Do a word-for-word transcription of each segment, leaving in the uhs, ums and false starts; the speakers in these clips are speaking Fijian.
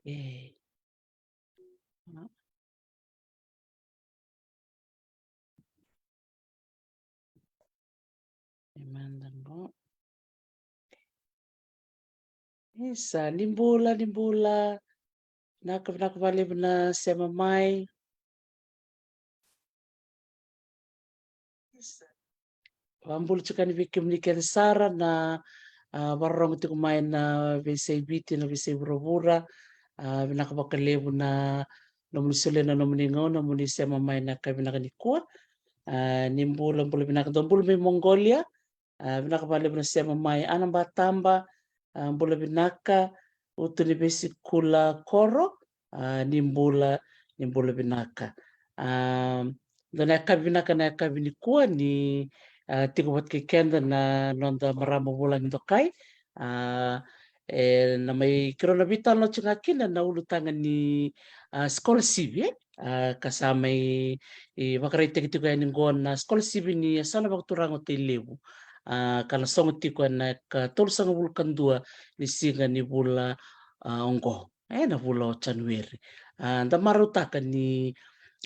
E. E mada qo. Isa, ni bula, ni bula. Vinaka, vinaka vakalevu na sema mai. Vakabula tiko yani vei kemuni kece sara na, a, vakarorogo tiko mai na veiyasai Viti, na veiyasai vuravura. A, vinaka vakalevu na nomuni solia na nomuni gauna mo ni sema mai na yakavi vinaka nikua. A, ni bula, bula vinaka, dou bula mai Mongolia. A, vinaka vakalevu na sema mai Ana Bataba. A, bula vinaka, Utu ni Vesikula Koro. A, ni bula, ni bula vinaka. A, dua na yakavi vinaka na yakavi nikua ni, a, tiko vata kei keda na noda marama vulagi dokai. A, e, na mai keirau na veitalanoa tiko ga kina na ulutaga ni, a, scholarship, e? A, ka sa mai, e, vakaraitaki tiko yani qo na scholarship ni yasana vakaturaga o Tailevu. A, ka na sogo tiko ena ka tolusagavulu ka dua ni siga ni vula, a, oqo. E, na vula o Janueri. A, da marautaka ni,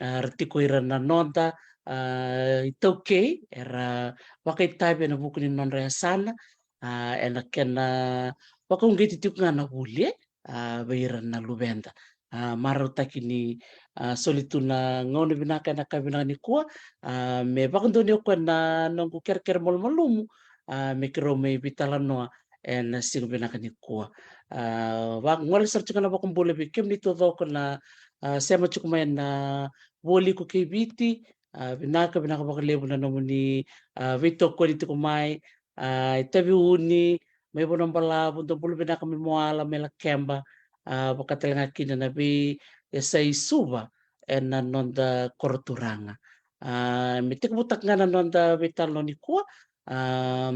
a, ra tiko ira na noda, a, iTaukei era vakaitavi ena vuku ni nodra yasana, a, ena kena vakauqeti tiko ga na vuli, e, a, vei ira na luveda. A, marautaki ni, a, soli tu na gauna vinaka ena yakavi vinaka nikua, a, me vakadonui koya na noqu kerekere malumalumu, a, me keirau mai veitalanoa ena siga vinaka nikua. A, vagole sara tiko na vakabula vei kemuni taucoko na, a, sema tiko mai na Vualiku kei Viti. A, vinaka, vinaka vakalevu na nomuni, a, veitokoni tiko mai, a, itavi Uni, mai Vanuabalavu, dou bula vinaka mai Moala, mai Lakeba, a, vaka tale ga kina na veiyasai Suva ena noda koro turaga. A, me tekivutaka ga na noda veitalanoa nikua, a,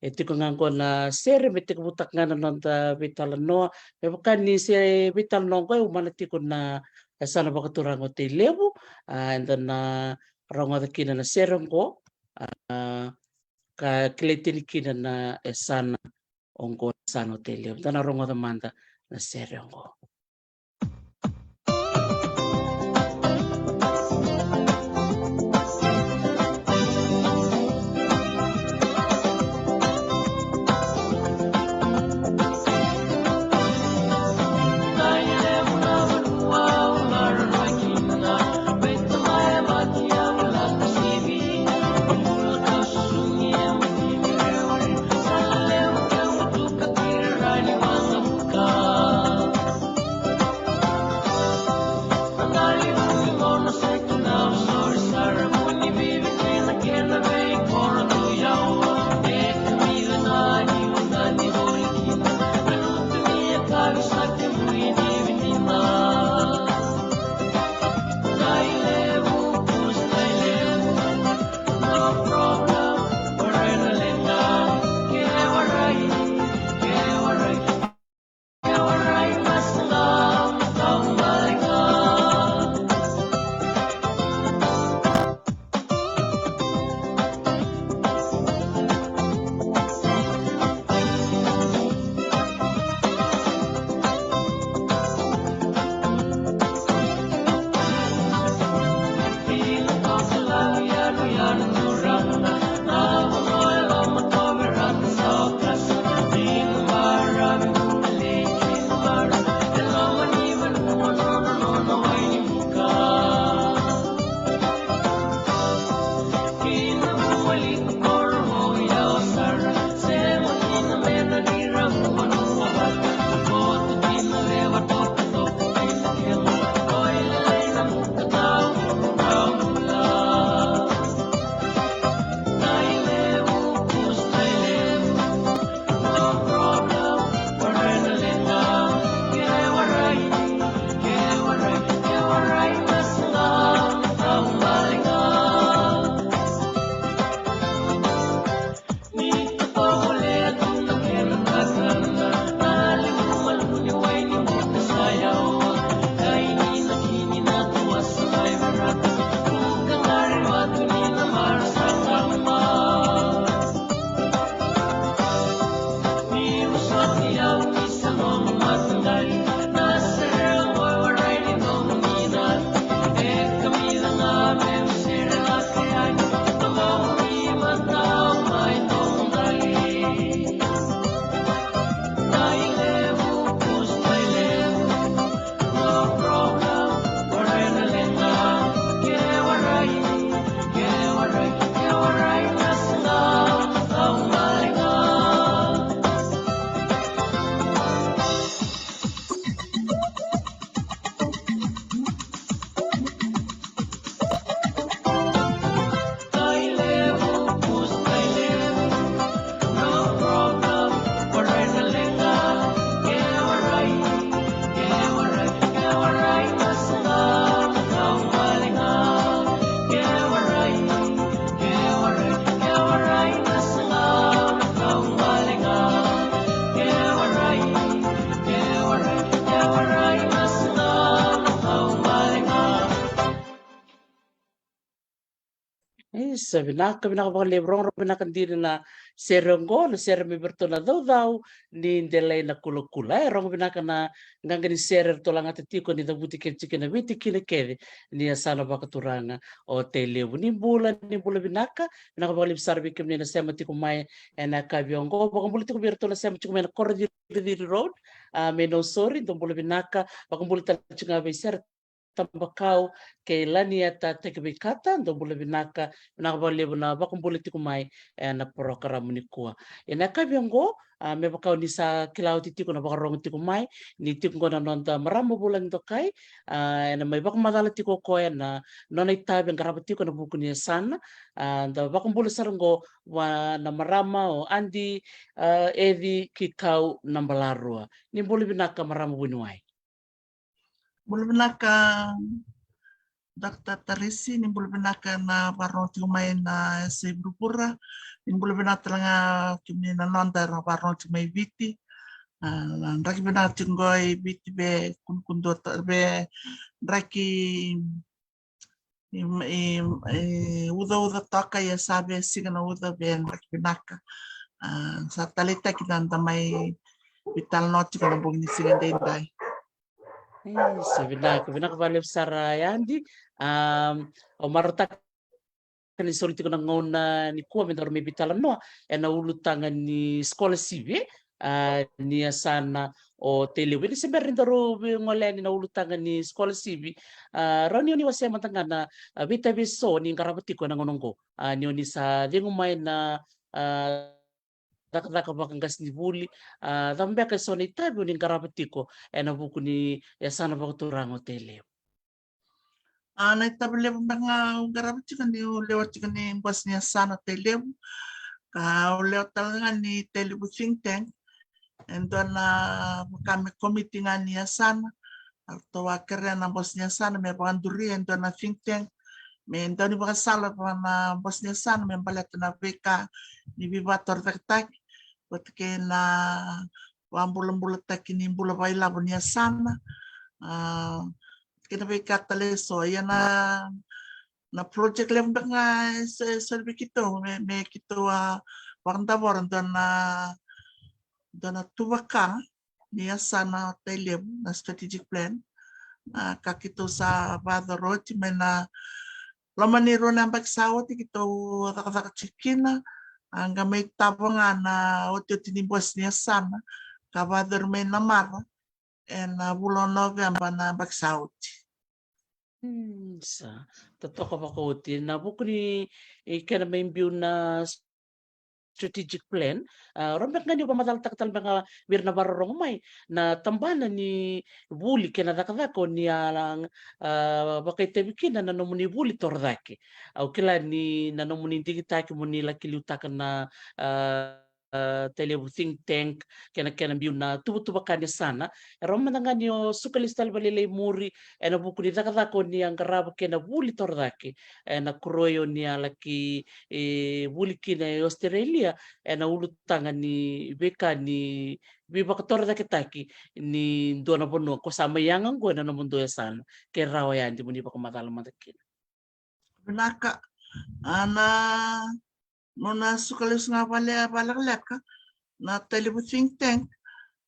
e tiko ga qo na sere, me tekivutaka ga na noda veitalanoa, me vaka ni se veitalanoa qo e umana tiko na yasana vakaturaga o Tailevu, a, eda na rogoca kina na sere oqo, a, ka kilai tani kina na yasana oqo, yasana o Tailevu. Da na rogoca mada na sere oqo. Isa, vinaka, vinaka vakalevu. Rogorogo vinaka dina na sere oqo, na sere mai vei iratou na caucau ni delai na kulakula. E rogo vinaka na qaqa ni sere eratou lagata tiko ni cavuti kece tiko na veitikina kece ni yasana vakaturaga o Tailevu. Ni bula, ni bula vinaka. Vinaka vakalevu sara vei kemuni na sema tiko mai ena yakavi oqo. Vakabula tiko vei iratou na sema tiko mai na Korociriciri Road, a, mai Nausori, dou bula vinaka. Vakabula tale tiko ga vei Sere Tabakau kei Lanieta Tekiveikata, dou bula vinaka. Vinaka vakalevu na vakabula tiko mai ena porokaramu nikua. Ena yakavi oqo, a, me vaka o ni sa kila oti tiko na vakarorogo tiko mai, ni tiko oqo na noda marama vulagi dokai, a, ena mai vakamacala tiko o koya na nona itavi e qarava tiko ena vuku ni yasana. A, da vakabula sara oqo vua na marama o Adi, a, Eci Kikau Nabalarua. Ni bula vinaka marama vuniwai. Bula vinaka, Doctor Tarisi, ni bula vinaka na vakarorogo tiko mai na yasai vuravura. Ni bula vinaka tale ga kemuni na noda era vakarorogo tiko mai Viti. A, na draki vinaka tiko qo i Viti, vei kunukunu dua, vei draki i, i, i ucauca toka, ia sa vei siga na uca, vei draki vinaka. A, sa taleitaki da, da mai veitalanoa tiko na bogi ni siga daidai. Isa, vinaka, vinaka vakalevu sara Adi. A, au marautaka ni soli tiko na gauna nikua me daru mai veitalanoa ena ulutaga ni scholarship, e, a, ni yasana o Tailevu. Ena se bera ni daru veigolea yani na ulutaga ni scholarship, a, rawa ni o ni wasea mada ga na, a, veitavi eso ni qarava tiko ena gauna oqo. A, ni o ni sa cegu mai na, a, cakacaka vakaqasenivuli, a, cava beka eso na itavi o ni qarava tiko ena vuku ni yasana vakaturaga o Tailevu? A, na itavi levu beka ga au qarava tiko ni au lewa tiko ni bose ni yasana Tailevu, ka au lewa tale ga ni Tailevu Think Tank. E dua na vaka me komiti ga ni yasana, eratou a kerea na bose ni yasana me vakaduria e dua na think tank me dau ni vakasala vua na bose ni yasana me baleta na veika ni veivakatorocaketaki vata kei na vakabulabulataki ni bula vakailavo ni yasana, a, vata kei na veika tale eso. Ia na, na project levu beka ga e so, e soli vei keitou me, me keitou a vakadavora dua na, dua na tuvaka ni yasana Tailevu, na strategic plan. A, ka keitou sa vakayacora oti mai na loma ni rua na yabaki sa oti, keitou cakacaka tiko kina. A, qai mai tavo ga na otioti ni bose ni yasana ka vakayacori mai Namara ena vula o Noveba na yabaki sa oti. Hmm, sa totoka vakaoti ena vuku ni, e, kena mai biu na strategic plan. A, rawa beka ga ni vakamacalataka tale beka ga vei ira na vakarorogo mai na tabana ni vuli kei na cakacaka o ni a, a, vakaitavi kina na nomuni vuli torocake. Au kila ni na nomuni digitaki mo ni laki liutaka na, a, a, Tailevu Think Tank kei na kena biu na tuvatuva ka ni yasana. E rawa mada ga ni o suka lesu tale vakalailai i muri ena vuku ni cakacaka o ni a qarava kei na vuli torocake ena koroi o ni a laki, e, vuli kina e Australia ena ulutaga ni veika ni veivakatorocaketaki ni dua na vanua ko sa mai yaga oqo ena nomudou yasana. Ke rawa ya de mo ni vakamacala mada kina. Vinaka. A, na, mo na suka lesu ga vale, valekaleka na Tailevu Think Tank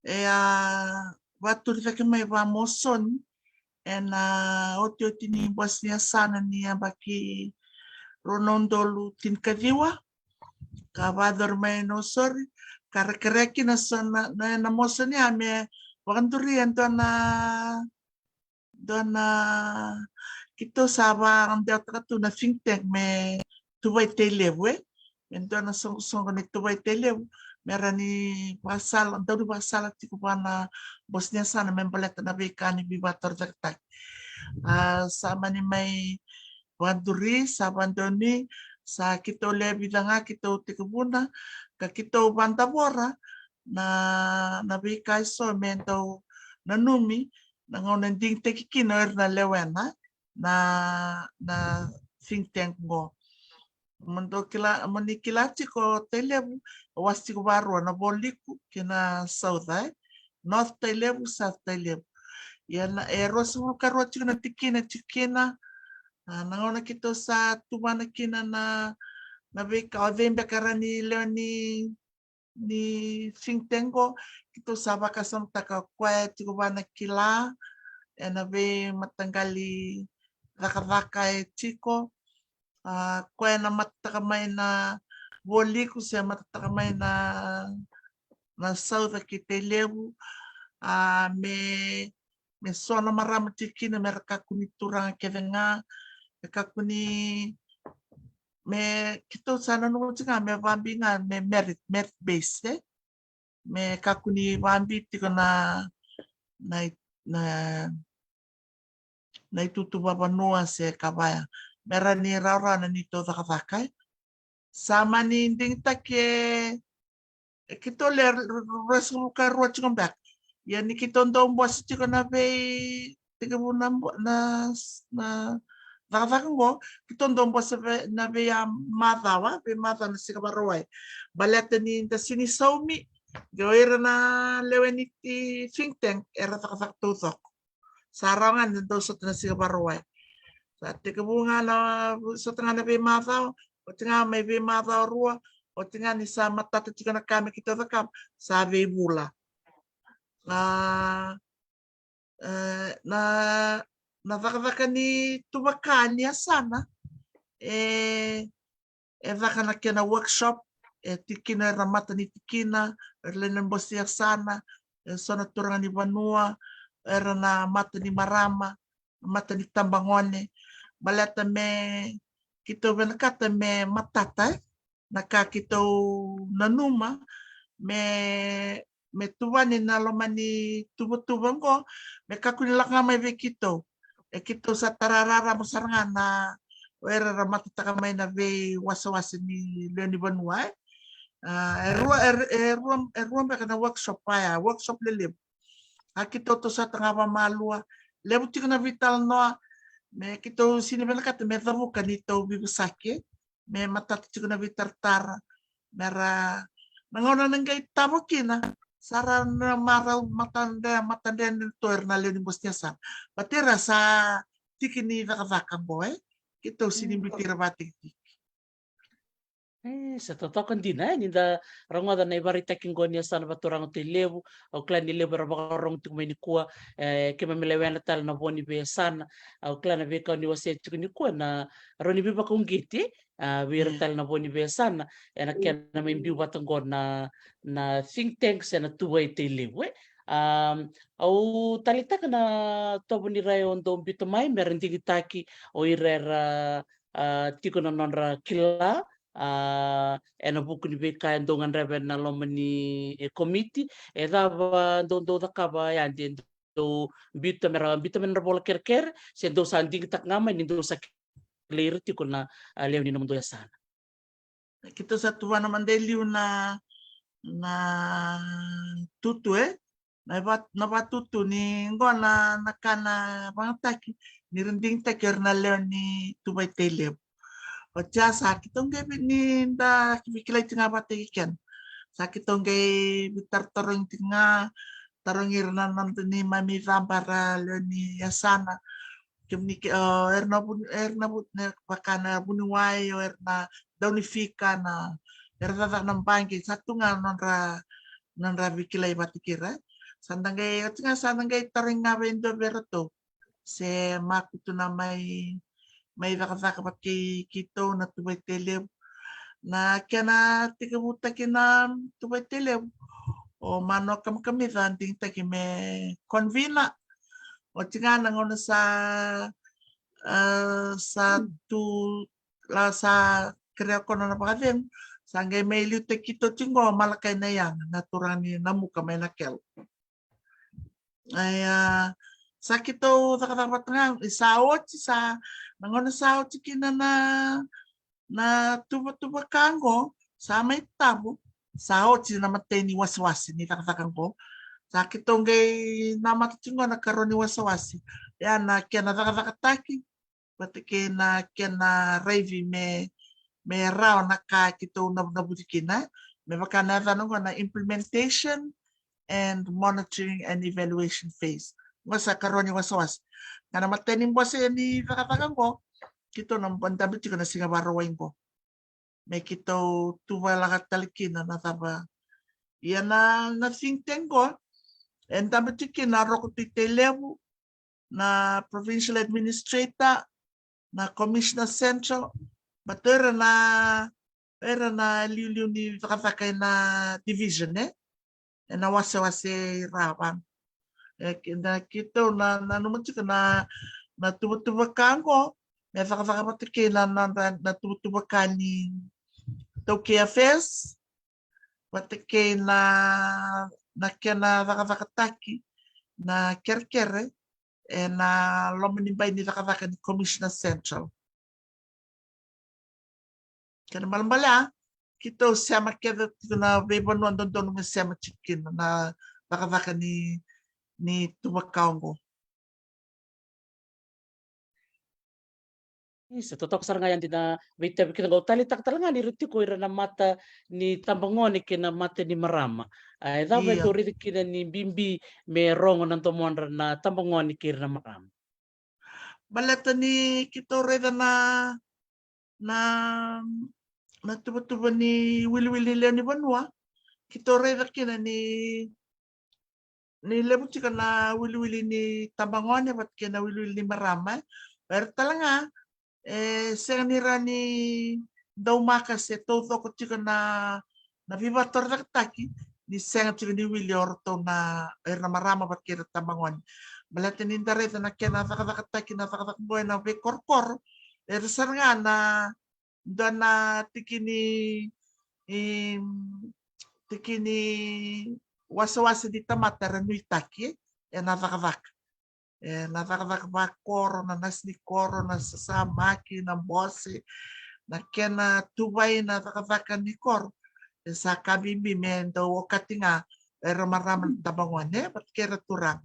e a vakaturi cake mai vakamosoni ena otioti ni bose ni yasana ni yabaki rua na udolu tinikaciwa ka vakayacori mai Nausori, ka kerea kina so na, na, na mosoni a me vakaduria e dua na, dua na, keitou sa vakadewataka tu na think tank me tuvai Tailevu, e, me dua na soqosoqo ni tuvai Tailevu me rawa ni vakasala, dau ni vakasala tiko vua na bose ni yasana me baleta na veika ni veivakatorocaketaki. A, sa mani mai vakaduri, sa vakadonui, sa keitou lewe vica ga keitou tekivuna ka keitou vakadavora na, na veika eso me dau nanumi na gauna digitaki kina o ira na lewena na, na think tank qo. Mo dou kila, mo ni kila tiko Tailevu e wase tiko vakarua, na Vualiku kei na South, e, North Tailevu, South Tailevu. Ia na, e ruasagavulu ka rua tiko na tikina tiko kina, A, na gauna keitou sa tuvana kina na, na veika, o cei beka era ni lewe ni, ni think tank qo, keitou sa vakasamataka o koya e tiko vua na kila ena veimataqali cakacaka e tiko. A, koya ena matataka mai na Vualiku se matataka mai na, na Sauca kei Tailevu. A, me, me so na marama tiko kina, me ra kakua ni turaga kece ga, me kakua ni, me keitou sa nanuma tiko ga me vabi ga me merit, merit base, e. Me kakua ni vabi tiko na, na, na, na itutu vavanua se ka vaya. Me ra ni rawarawa na neitou cakacaka, e. Sa mani digitaki e, e keitou le r-, r-, ruasagavulu ka rua tiko beka. Ia ni keitou dau bose tiko na vei, tekivu na bo-, na, na cakacaka qo, keitou dau bose ve-, na vei a macawa, vei macawa na Siga Vakarauwai. Baleta ni da sini saumi, qo ira na lewe ni ti think tank, era cakacaka taucoko. Sa rawa ga ni dau sota na Siga Vakarauwai. Sa tekivu ga na, sota ga na veimacawa, oti ga mai veimacawa rua, oti ga ni sa matata tiko na ka me keitou cakava, sa veivula. A, e, na, na cakacaka ni tuvaka ni yasana, e, e caka na kena workshop, e tikina era na mata ni tikina, era lewe ni bose ni yasana, e so na turaga ni vanua, era na mata ni marama, mata ni tabagone, baleta me keitou vinakata me matata, e, na ka keitou nanuma, me, me tuvani na loma ni tuvatuva qo, me kakua ni lako ga mai vei keitou. E keitou sa tara rarama sara ga na o ira era matataka mai na veiwasewase ni lewe ni vanua, e. A, e rua, e, e rua, e rua beka na workshop, a, ya, workshop lelevu. A keitou toso sara ga vakamalua, levu tiko na veitalanoa, me keitou sini vinakata me cavuka neitou veivosaki, me matata tiko na veitaratara, me ra, na gauna na qai tavo kina, sa ra na marau matadre, matadre ni to ira na lewe ni bose ni yasana. Baleta era sa tiki ni cakacaka qo, e. Keitou sini, mm, biuti ira vakatikitiki. E, sa totoka dina, e, ni da rogoca na ivakaraitaki qo ni yasana vakaturaga o Tailevu, au kila ni levu era vakarogo tiko mai nikua, e, keimami lewena tale na vo ni veiyasana, au kila na veika ni wasea tiko nikua na rawa ni veivakauqeti, a, vei ira, mm, tale na vo ni veiyasana, ena, mm, kena mai biu vata qo na, na think tank se na tuva i Tailevu, e. A, au taleitaka na tovo ni rai o dau biuta mai, me ra digitaki o ira era, a, tiko na nodra kila, a, ena vuku ni veika e dau gadreva ena loma ni, e, komiti, e cava dau, dau cakava ya, de dau biuta me ra, biuta me nodra vola kerekere, se dau sa digitaka ga mai ni dau sa kilai ira tiko na, a, lewe ni nomudou yasana. Keitou sa tuvana mada e liu na, na tutu, e. Na va-, na vatutu ni qo na, na ka na vagataki, ni ra digitaki ira na lewe ni tuva i Tailevu. Oti ya sa keitou qai vi-, ni da veikilai tiko ga vata kei keda. Sa keitou qai veitarotarogi tiko ga, tarogi ira na noda neimami icaba ra lewe ni yasana. Kemuni ke, o, era na vuni, era na vuni, na vaka na vuniwai, o, era na daunifika na, era cakacaka na baqe, sa tu ga nodra, nodra veikilai vata kei ira. Sa da qai, oti ga sa da qai tarogi ga vei dua vei iratou se makutu na mai, mai cakacaka vata kei keitou na tuva i Tailevu. Na kena tekivutaki na tuva i Tailevu, o Manoa Kamikamica digitaki me convener. Oti ga na gauna sa, a, sa tu la sa kerea kona na vakacegu, sa qai mai liutaki keitou tiko qo o Malakai Naiyaga, na turaga ni Namuka mai Nakelo. Ia, sa keitou cakacaka vata ga, sa oti, sa, na gauna sa oti kina na, na tuvatuva ka qo, sa mai tavo, sa oti na imatai ni wasewase ni cakacaka qo. Sa keitou qai namata tiko qo na ikarua ni wasewase. Ia na kena cakacakataki, vata kei na kena raici me, me rawa na ka keitou navunavuci kina, me vaka na yacana qo na implementation and monitoring and evaluation phase. Qo sa ikarua ni wasewase. Ga na imatai ni bose ni cakacaka qo, keitou na dabe tiko na siga Vakarauwai qo. Me keitou tu vakalaka tale kina na cava. Ia na, na think tank qo, e dabe tiko kina na Roko Tui Tailevu, na provincial administrator, na commissioner central, but o ira na, o ira na liuliu ni cakacaka ena division, e? Ena wasewase e Rava. E, ke-, na keitou na, nanuma tiko na, na tuvatuva ka qo, me cakacaka vata kei na, na, na, na tuvatuva ka ni taukei affairs, vata kei na, na kena cakacakataki na kerekere ena loma ni bai ni cakacaka ni commissioner central. Kena balebale a, keitou sema kece tiko na veivanua dodonu me sema tiko kina na cakacaka ni, ni tuvaka oqo. Isa, totoka sara ga ya dina veitavi kina qo. Taleitaka tale ga ni ra tiko ira na mata ni tabagone kei na mata ni marama. A, e cava e dau raici kina ni bibi me rogo na domodra na tabagone kei ira na marama? Baleta ni keitou raica na, na, na tuvatuva ni wiliwili ni lewe ni vanua, keitou raica kina ni, ni levu tiko na wiliwili ni tabagone vata kei na wiliwili ni marama, e. Era tale ga, e sega ni ra ni daumaka se taucoko tiko na, na veivakatorocaketaki, ni sega tiko ni wili o ratou na, era na marama vata kei ira tabagone. Baleta ni da raica na kena cakacakataki na cakacaka qo ena veikorokoro, era sara ga na dua na tikini, em, tikini wasewase ni tamata era nuitaki ena cakacaka. E, na cakacaka vakoro, na nasi ni koro, na sasamaki, na bose, na kena tuvai na cakacaka ni koro. E sa ka bibi me dau okati ga era marama na tabagone vata kei ira turaga.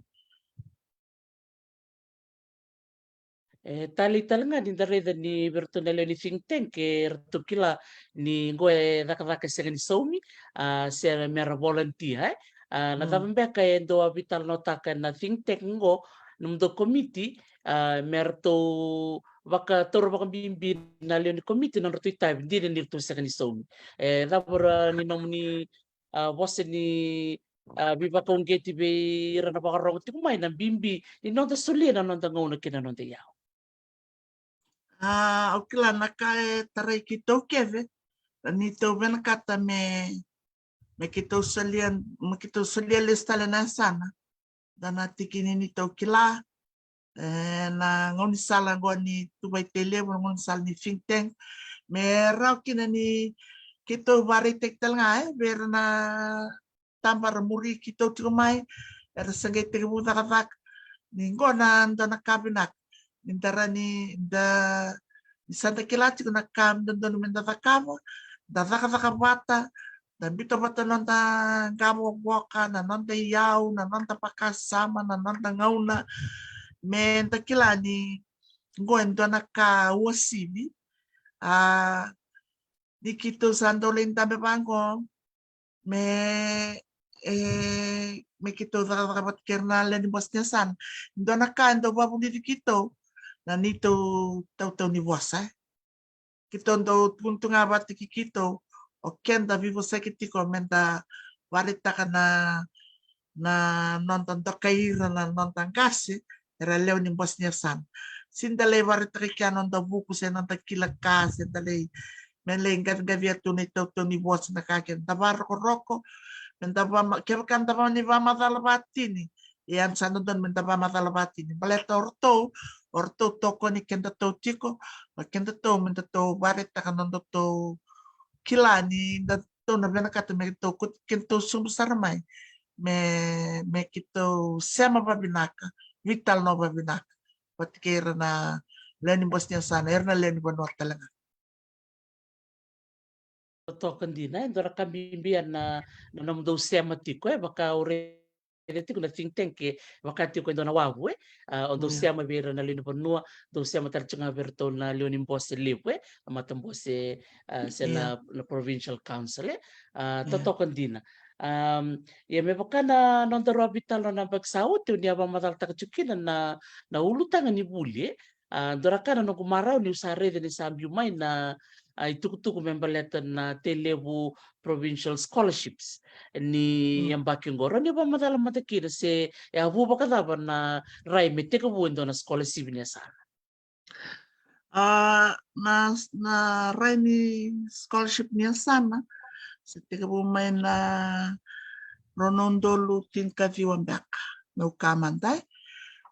E talei tale ga ni da raica ni vei iratou na lewe ni think tank, e ratou kila ni qo e cakacaka e sega ni saumi, a, se mera volunteer, e. A, na cava beka e dau a veitalanoataka na think tank qo, nomudou komiti, a, me ratou vakataura vakabibi na lewe ni komiti na nodratou itavi, dina ni ratou sega ni saumi. E cava ra ni nomuni, a, vosa ni, a, veivakauqeti vei ira na vakarogo tiko mai na bibi ni noda solia na noda gauna kei na noda iyau? A, au kila na ka e tarai keitou kece, na neitou vinakata me, me keitou solia, me keitou solia lesu tale na yasana. Da na tiki ni neitou kila, e, na gaunisala qo ni Tuvai Tailevu, na gaunisala ni think tank. Me rawa kina ni keitou vakaraitaki tale ga, e, vei ira na taba ra muri keitou tiko mai, era sa qai tekivu cakacaka. Ni qo na dua na ka vinaka. Ni da ra ni da, ni sa da kila tiko na ka me dodonu me da cakava, da cakacaka vata, da biuta vata na noda qavokavoka, na noda iyau, na noda vakasama, na noda gauna. Me da kila ni qo e dua na ka uasivi. A, ni keitou sa dau lai dabe vaqo, me, e, me keitou cakacaka vata kei ira na lewe ni bose ni yasana. Dua na ka e dau vakavulici keitou na neitou tautau ni vosa, e. Keitou dau tukuna tu ga vata kei keitou, o keda veivosaki tiko me da vakaraitaka na, na noda dokai ira na noda qase era lewe ni bose ni yasana. Se da lai vakaraitaka i kea noda vuku se noda kila ka, se da lai, me lai qaciqacia tu na itautau ni vosa, na ka kece da vakarokoroko, me da vama, kevaka da vama ni vakamacala vakatini, e, eda sa dodonu me da vakamacala vakatini. Baleta o ratou, o ratou tokoni kedatou tiko, o kedatou me datou vakaraitaka na nodatou kila ni da tou na vinakata me tou, keitou sobu sara mai, me, me keitou sema vavinaka, veitalanoa vavinaka vata kei ira na lewe ni bose ni yasana, ira na lewe ni vanua tale ga. Totoka dina, e dua na ka bibi ya na, na nomudou sema tiko, e, vaka o raica tiko na think tank, e vaka tiko e dua na wavu, e. A, o dou sema vei ira na lewe ni vanua, dou sema tale tiko ga vei iratou na lewe ni bose levu, e, na matabose, a, se na, na provincial council, e. A, totoka dina. Am, ia me vaka na nodaru a veitalanoa na yabaki sa oti, o ni a vakamacalataka tiko kina na, na ulutaga ni vuli, e. A, dua na ka na noqu marau niu sa raica ni sa biu mai na, a, itukutuku me baleta na Tailevu Provincial Scholarships ni yabaki oqo. Rawa ni vakamacala mada kina se e a vu vakacava na rai me tekivu e dua na scholarship ni yasana? A, na, na rai ni scholarship ni yasana se tekivu mai na rua na udolu tinikaciwa beka, meu kaya mada, e.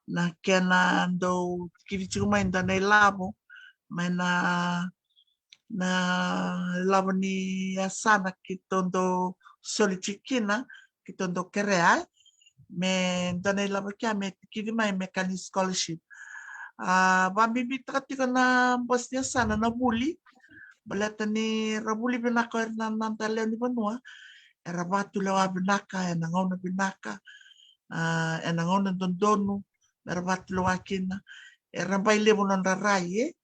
Na kena dau tikivi tiko mai dua na ilavo mai na, na ilavo ni yasana keitou dau soli tiko kina, keitou dau kerea, e, me dua na ilavo kea me tikivi mai me ka ni scholarship. A, vabibitaka tiko na bose ni yasana na vuli, baleta ni ra vuli vinaka o ira na noda lewe ni vanua, era vatulewa vinaka ena gauna vinaka, a, ena gauna dodonu me ra vatulewa kina. Era bai levu nodra rai, e,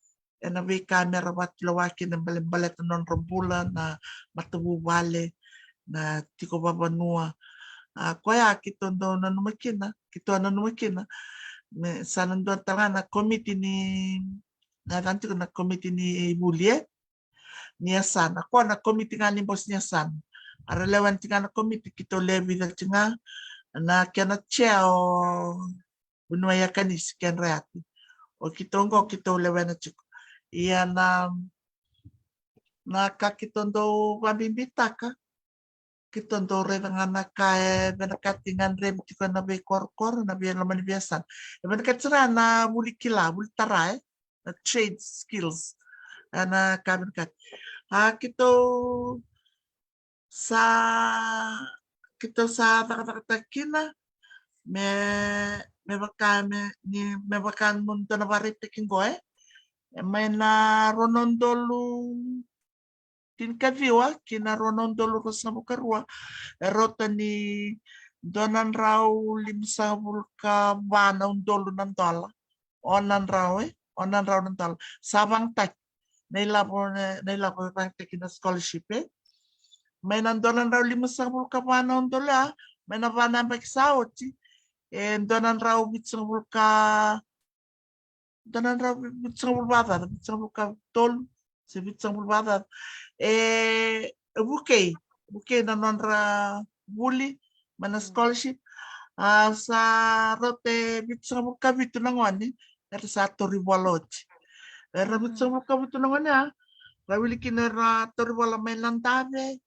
ena veika me ra vatulewa kina, bale, baleta nodra bula, na matavuvale, na tiko vavanua. A, koya keitou dau nanuma kina, keitou a nanuma kina. Me sa na dua tale ga na komiti ni, na yacana tiko na komiti ni vuli, e, ni yasana. Koya na komiti ga ni bose ni yasana. A ra lewena tiko ga na komiti, keitou lewe vica tiko ga, na kena chair o Vuniwai Akanisi Kedrayati. O keitou oqo keitou lewena tiko. Ia na, na ka keitou dau vabibitaka, keitou dau raica ga na ka e vinakati, gadrevi tiko ena veikorokoro, na veiloma ni veiyasana. E vinakati sara na vuli kila, vuli tara, e, na trade skills. E na ka vinakati. A, keitou sa, keitou sa cakacakataka kina me, me vaka me, ni, me vaka mo dua na vakaraitaki qo, e. E mai na rua na udolu tinikaciwa ki na rua na udolu ruasagavulu ka rua, e rauta ni dua na drau limasagavulu ka va na udolu na dola. O na drau, e, o na drau na dola. Sa vagataki na ilavo, na, na ilavo e vagataki na scholarship, e. Mai na dua na drau limasagavulu ka va na udolu ya, mai na va na yabaki sa oti, e dua na drau vitusagavulu ka, dua na drau vitusagavulu vakacaca, vitusagavulu ka tolu se vitusagavulu vakacaca. E, e vukei, vukei na nodra vuli mai na scholarship. A, sa rauta e vitusagavulu ka vitu na gone era sa tauri vola oti. Era vitusagavulu ka vitu na gone, a, ra wili kina era tauri vola mai Nadave,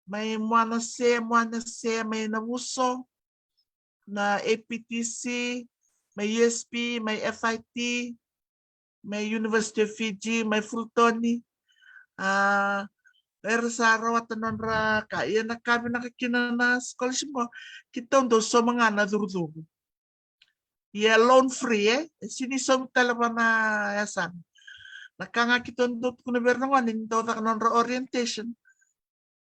mai Moana Se, Moana Se, mai Navuso, na A P T C, mai U S P, mai F I T, mai University of Fiji, mai Fulton. A, era sa rawata nodra ka. Ia na ka vinaka kina na scholarship qo, keitou dau sauma ga na curucuru. Ia loan free, e, e sega ni saumi tale vua na yasana. Na ka ga keitou dau tukuna vei ira na gone ni dau caka nodra orientation,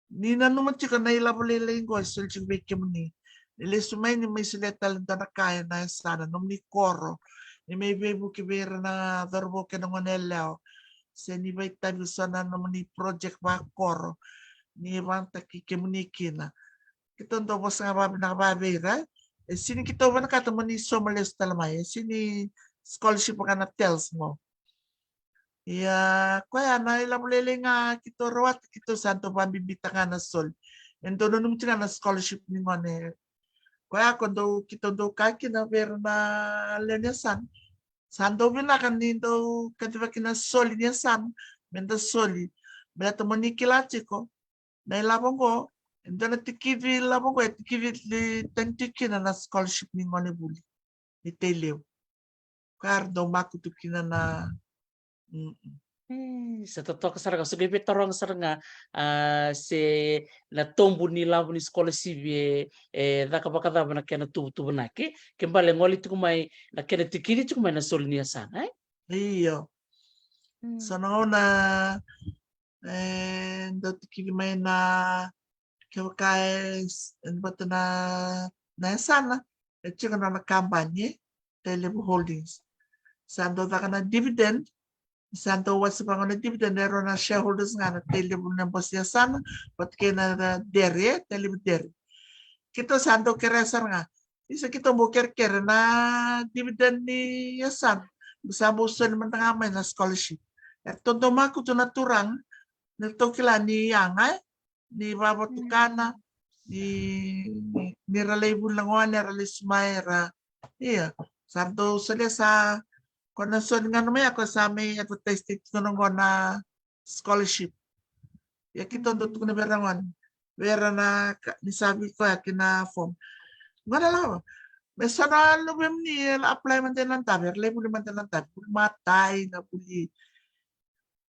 ni nanuma tiko na ilavo lailai qo e soli tiko vei kemuni. Ni lesu mai ni mai solia tale dua na ka ena yasana, nomuni koro, ni mai veivuke vei ira na cauravou kei na gone yalewa, se ni vakaitavi eso na nomuni project vakoro ni vagataki kemuni kina. Keitou dau vosa ga vakavinaka vei ira, e. E sega ni keitou vinakata mo ni sauma lesu tale mai, e sega ni scholarship vaka na TELS qo. Ia koya na ilavo lailai ga keitou rawata, keitou sa dau vakabibitaka ga na soli. E dau nanumi tiko ga na scholarship ni gone. Koya ko dau, keitou dau kaya kina vei ira na lewe ni yasana, sa dau vinaka ni dau kacivaki na soli ni yasana me da soli, baleta mo ni kila tiko na ilavo qo, e dua na tikivi ilavo qo e tikivi tani tiko kina na scholarship ni gone vuli ni Tailevu. Ka ra dau makutu kina na, mm, mm. E, sa totoka sara ga, sa qai veitaroga sara ga, a, se na tobu ni lavo ni scholarship e, e caka vakacava na kena tuvatuvanaki, ke bale gole tiko mai na kena tikivi tiko mai na soli ni yasana, e? Io. Mm. So na gauna e dau tikivi mai na, kevaka e, e vata na, na yasana, e tiko na nona kabani, e, Tailevu Holdings. Sa dau caka na dividend, sa dau wase vaka na dividend, e rau na shareholders ga na Tailevu na bose yasana, vata kei na, na Dairy, e, Tailevu Dairy. Keitou sa dau kerea sara ga. Isa, keitou bau kerekere na dividend ni yasana. Sa bau soli mada ga mai na scholarship. Eratou dau makutu na turaga, ni ratou kila ni yaga, e, ni vavatukana, ni, ni, ni ra lai vuli na gone, ra lai sumai, ra, ia. Sa ratou solia sa, ko na soli ga na mai, ko sa mai advertise tiko na gona scholarship. Ia keitou dau tukuna vei ira na gone, vei ira na ka, ni sa vei koya kina form. Gona lava. Me sa na luvemuni e apply mada e Nadavi, era lai vuli mada e Nadavi, vuli matai, na vuli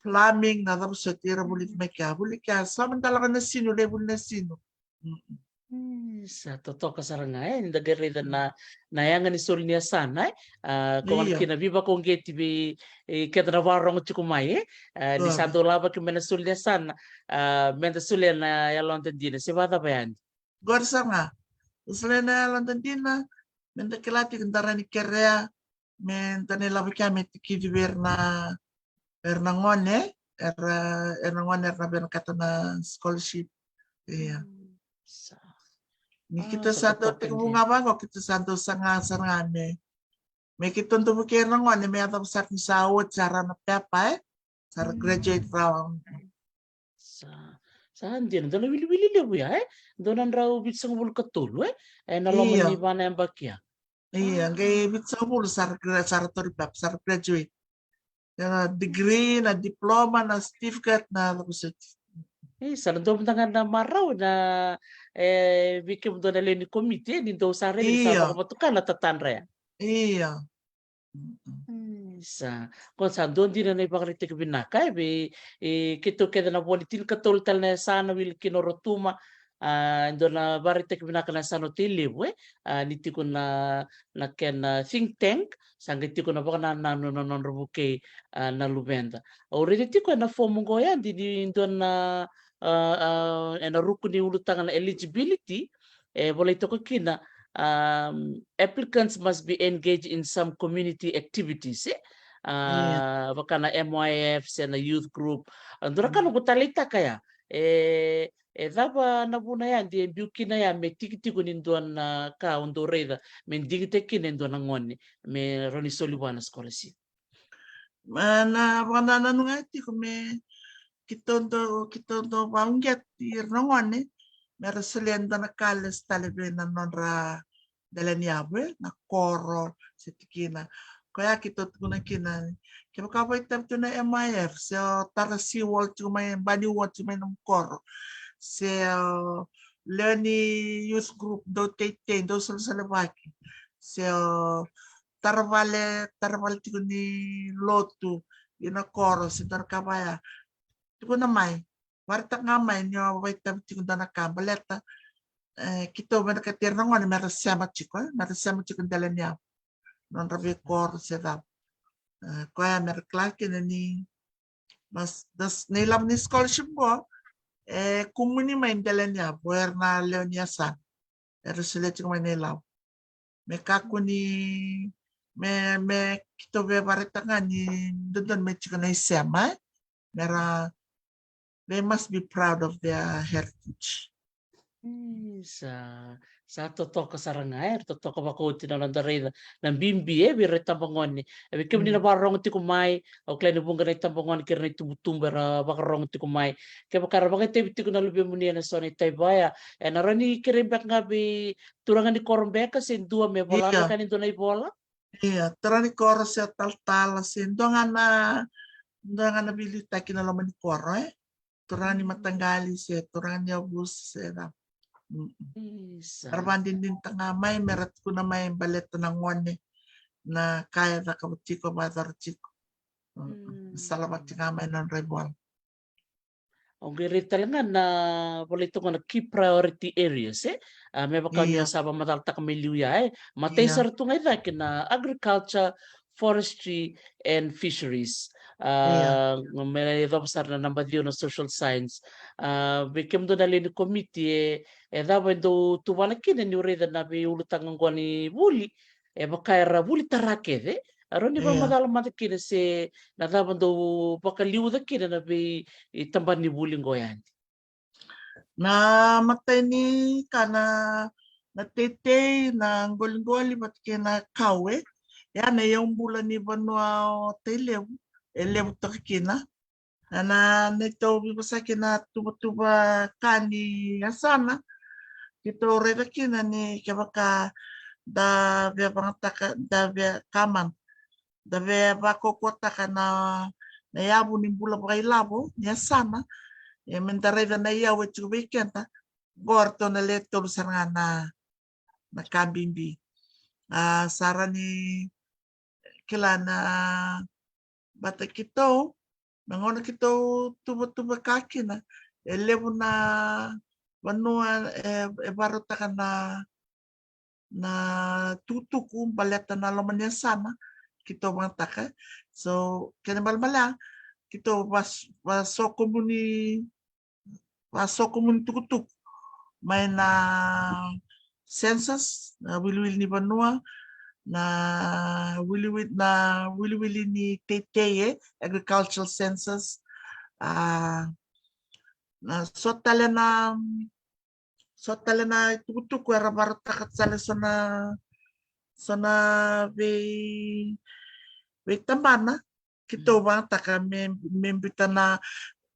plumbing, na cava soti, era vuli mai kea, vuli kea, sa mada lako na sinu, lai vuli na sinu. Mm-mm. Ii, sa totoka sara ga, e, ni da qai raica na, na yaga ni soli ni yasana, e. A, ko gona kina veivakauqeti vei, e, keda na vakarorogo tiko mai, e. A, ni sa dau lavaki mai na soli ni yasana, a, me da solia na yaloda dina, se vakacava yani? Qori sara ga. Da solia na yaloda dina, me da kila tiko da rawa ni kerea, me da na lavaki me tikici vei ira na, vei ira na gone, era, era na gone era na vinakata na scholarship. Ia. Mm, sa. Ni keitou sa dau tekivu ga vaqo, keitou sa dau saga sara ga me, me keitou dau vukei ira na gone me yacova sara ni sa oti sara na pepa, e. Sa ra graduate rawa. Sa, sa dina, dua na wiliwili levu ya, e? Dua na drau vitusagavulu ka tolu, e? E na loma ni va na yabaki ya. Ia, qai vitusagavulu sa ra gra-, sa ra tori pepa, sa ra graduate. Ia na degree, na diploma, na certificate, na cava soti. Ii, sa na dua mada ga na marau na, e, vei kemudou na lewe ni komiti, e, ni dou sa raica ni sa vakavatukana na tatadra ya. Ia. Mm-mm. Ii, sa. Ko sa dua dina na ivakaraitaki vinaka, e, vei, e, keitou kece na vo ni tinikatolu tale na yasana, wili kina o Rotuma, a, dua na vakaraitaki vinaka na yasana o Tailevu, e, a, ni tiko na, na kena think tank, sa qai tiko na vakanananu na nodra vukei, a, na luveda. Au raica tiko e na fomu qo ya, dina ni dua na, a, a, e na ruku ni ulutaga na eligibility, e volai toka kina, um, applicants must be engaged in some community activities, e? A, vaka na M Y F, se na youth group. A, dua na ka noqu taleitaka ya. E, e cava na vuna ya de biu kina ya me tikitiki ni dua na ka o dou raica me digitaki kina e dua na gone me rawa ni soli vua na scholarship? Ma na vakanananu ga tiko me keitou dau, keitou dau vakauqeti ira na gone me ra solia e dua na ka lesu tale vei na nodra dela ni yavu, e, na koro se tikina. Koya keitou tukuna kina, kevaka vakaitavi tu na M Y F se o tara seawall tiko mai, bani wall tiko mai na koro, se o lewe ni youth group dau teitei, dau solesolevaki, se o tara vale, tara vale tiko ni lotu i na koro se dua na ka vaya. Tukuna mai, varaitaka ga mai ni o vakaitavi tiko dua na ka baleta, e, keitou vinakati ira na gone me ra sema tiko, e, me ra sema tiko dela ni yavu, nodra veikoro se cava. E, koya me ra kila kina ni, mas, das, na ilavo ni scholarship qo e kumuni mai dela ni yavu, era na lewe ni yasana era solia tiko mai na ilavo. Me kakua ni, me, me keitou via varaitaka ga ni dodonu me tiko na isema, e? Me ra, they must be proud of their heritage. Ii, sa, sa totoka sara ga, e, totoka vakaoti na noda raica na bibi, e, vei ira na itabagone. E, vei kemuni na vakarorogo tiko mai, au kila ni vuqa na itabagone kei ira na itubutubu era vakarorogo tiko mai. Kevaka era vakaitavi tiko na luvemuni e na so na itavi vaya, e na rawa ni kerei beka ga vei turaga ni koro beka se dua me vola beka ni dua na ivola. Ia, turaga ni koro se talatala se dua ga na, dua ga na veiliutaki na loma ni koro, e? Turaga ni mataqali se turaga ni yavusa se cava. Mm-mm. Isa. Era vakadinadinataka ga mai me ra tukuna mai baleta na gone, na ka e cakava tiko, vakayacora tiko. Mm-mm. Mm. Salavata ga mai na nodra ivola. Au qai raica tale ga na volai toka na key priority areas, e? A, me vaka ni o sa vakamacalataka mai liu ya, e? Matai sara tu ga i cake na agriculture, forestry and fisheries. A, me yacova sara na naba ciwa na social science. A, vei kemudou na lewe ni komiti, e, e cava e dou tuvana kina niu raica na veiulutaga oqo ni vuli, e vaka era vuli tara kece, a rawa ni vakamacala mada kina se na cava dou vakaliuca kina na vei, e, tabana ni vuli qo yani? Na matai ni ka na, na teitei, na qoliqoli vata kei na kau, e. Ya na iyau bula ni vanua o Tailevu e levu toka kina. Na, na neitou veivosaki na tuvatuva ka ni yasana, keitou raica kina ni kevaka da via vagataka, da via kaman, da via vakaukauwataka na, na yavu ni bula vakailavo ni yasana. E me da raica na iyau e tiko vei keda, qo ratou na le tolu sara ga na, na ka bibi. A, sara ni kila na bata kitou, na gauna kitou tuvatuva ka kina, e levu na vanua e, e varautaka na, na tukutuku baleta na loma ni yasana kitou vagataka. So kena balebale ya, kitou vas-, vasokomuni, vasokomuni tukutuku mai na census, na wiliwili ni vanua, na wiliwili, na wiliwili ni teitei, e, agricultural census. A, na so tale na, so tale na tukutuku era varautaka tale so na, so na vei, veitabana kitou vagataka me, me biuta na,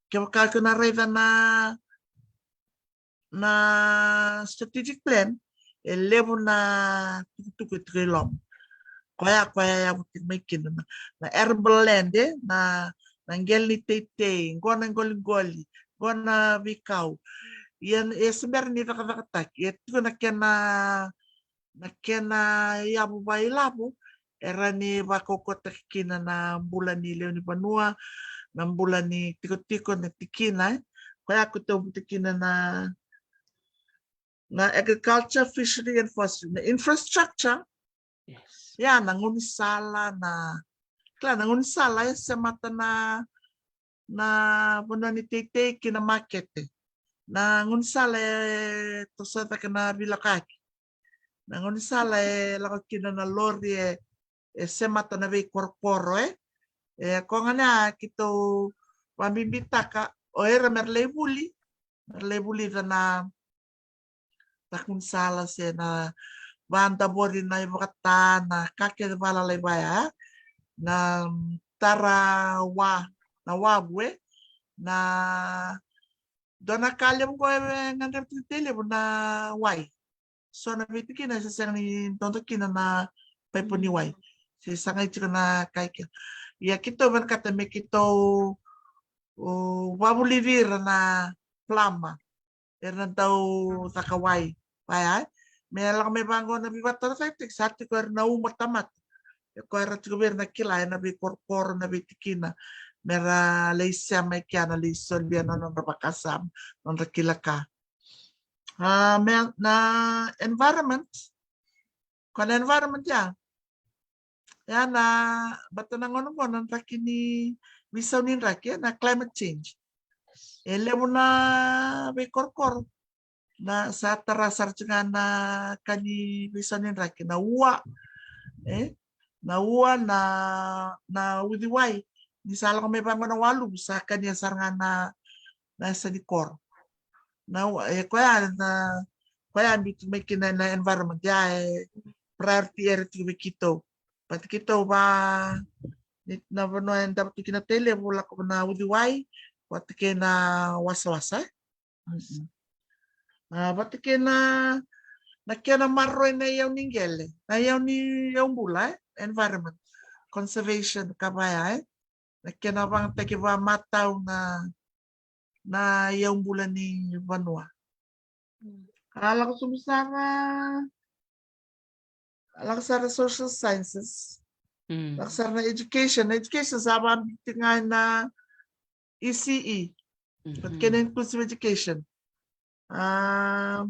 kevaka keitou na raica na, na strategic plan, e levu na tukutuku e tiko i loma. Koya, koya e yavu tiko mai kina na, na arable land, e, na, na qele ni teitei, qo na qoliqoli, qo na veikau. Ia e se bera ni cakacakataki, e tiko na kena, na kena yavu vakailavo era ni vakaukauwataki kina na bula ni lewe ni vanua, na bula ni tikotiko, na tikina, e. Koya keitou biuta kina na, na agriculture, fishery and forestry, na infrastructure. Yes. Ia na gaunisala, na, kila, na gaunisala e semata na, na vanua ni teitei ki na makete. Na gaunisala e toso cake na veilakoyaki. Na gaunisala e lako kina na lori e, e semata na veikorokoro, e. E koya gona keitou vakabibitaka o ira mera lai vuli, mera lai vulica na takunisala se na vadavori na ivakata, na ka kece vakalalai vaya, na tara wa, na wavu, e, na dua na ka levu qo e gadreva tiko ni Tailevu na wai. So na veitikina e se sega ni dodo kina na paipo ni wai, se sagai tiko na ka e kea. Ia keitou vinakata me keitou, o, vavulici ira na plama, era na dau caka wai vaya, e. Me lako mai vaqo na veivatorocaketaki, sa tiko era na uma tamata. E koya era tiko vei ira na kila ena veikorokoro, na veitikina, mera lai sema e kea, na lai solia na nodra vakasama, nodra kila ka. A, me na environment, ko na environment ya, ya na, bata na gauna qo na draki ni, veisau ni draki, na climate change. E levu na veikorokoro na sa tara sara tiko ga na ka ni veisau ni draki, na ua, e, na ua, na, na uciwai. Ni sa lako mai vaqo na waluvu, sa kania sara ga na, na yasa ni koro. Na ua, e koya na, koya biu tiko mai kina na environment, ya e priority area tiko vei keitou. But keitou va, ni na vanua e davo tu kina Tailevu, lako na uciwai vata kei na wasawasa, e. Mm-mm. A, vata kei na, na kena maroroi na iyau ni qele, na iyau ni, iyau bula, e, environment conservation, ka vaya, e. Na kena vagataki vakamatau na, na iyau bula ni vanua. Mm. A, lako sobu sara, lako sara social sciences. Mm. Lako sara na education. Na education sa vakabiuti ga na E C E. But, mhm, kena inclusive education. A,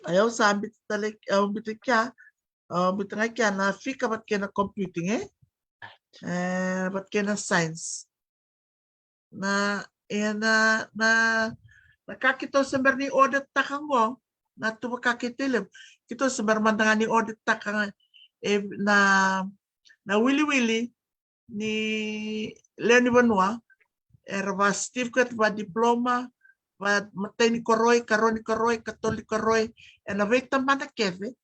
o yau sa biuta tale, au biuta kea, au biuta ga kea na fika vata kei na computing, e? E, vata kei na science. Na, e, na, na, na ka keitou se bera ni audit taka qo, na tuva ka kei Tailevu. Keitou se bera mada ga ni audit taka, e, na, na wiliwili ni lewe ni vanua, era va certificate, va diploma, va matai ni koroi, karua ni koroi, katolu ni koroi, ena veitabana kece,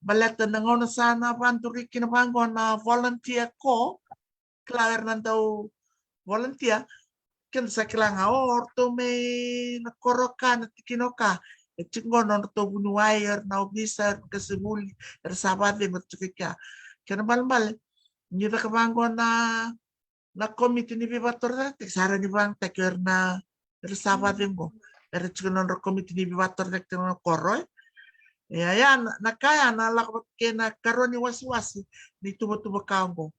Baleta na gauna sa na vaduri kina vaqo na volunteer ko, kila era na dau volunteer, keda sa kila ga, o, o ratou mai na koro ka, na tikina ka, e tiko qo na nodratou vuniwai, era na ovisa, era na qasenivuli, era sa vacegu tiko i kea. Kena balebale ni caka vaqo na na komiti ni veivakatorocaketaki, sa ra ni vakayagataki era na, era sa vacegu qo. Era tiko na nodra komiti ni veivakatorocaketaki na koro, e. Ia, ia, na, na ka ya na lako vata kei na karua ni wasewase ni tuvatuva ka qo.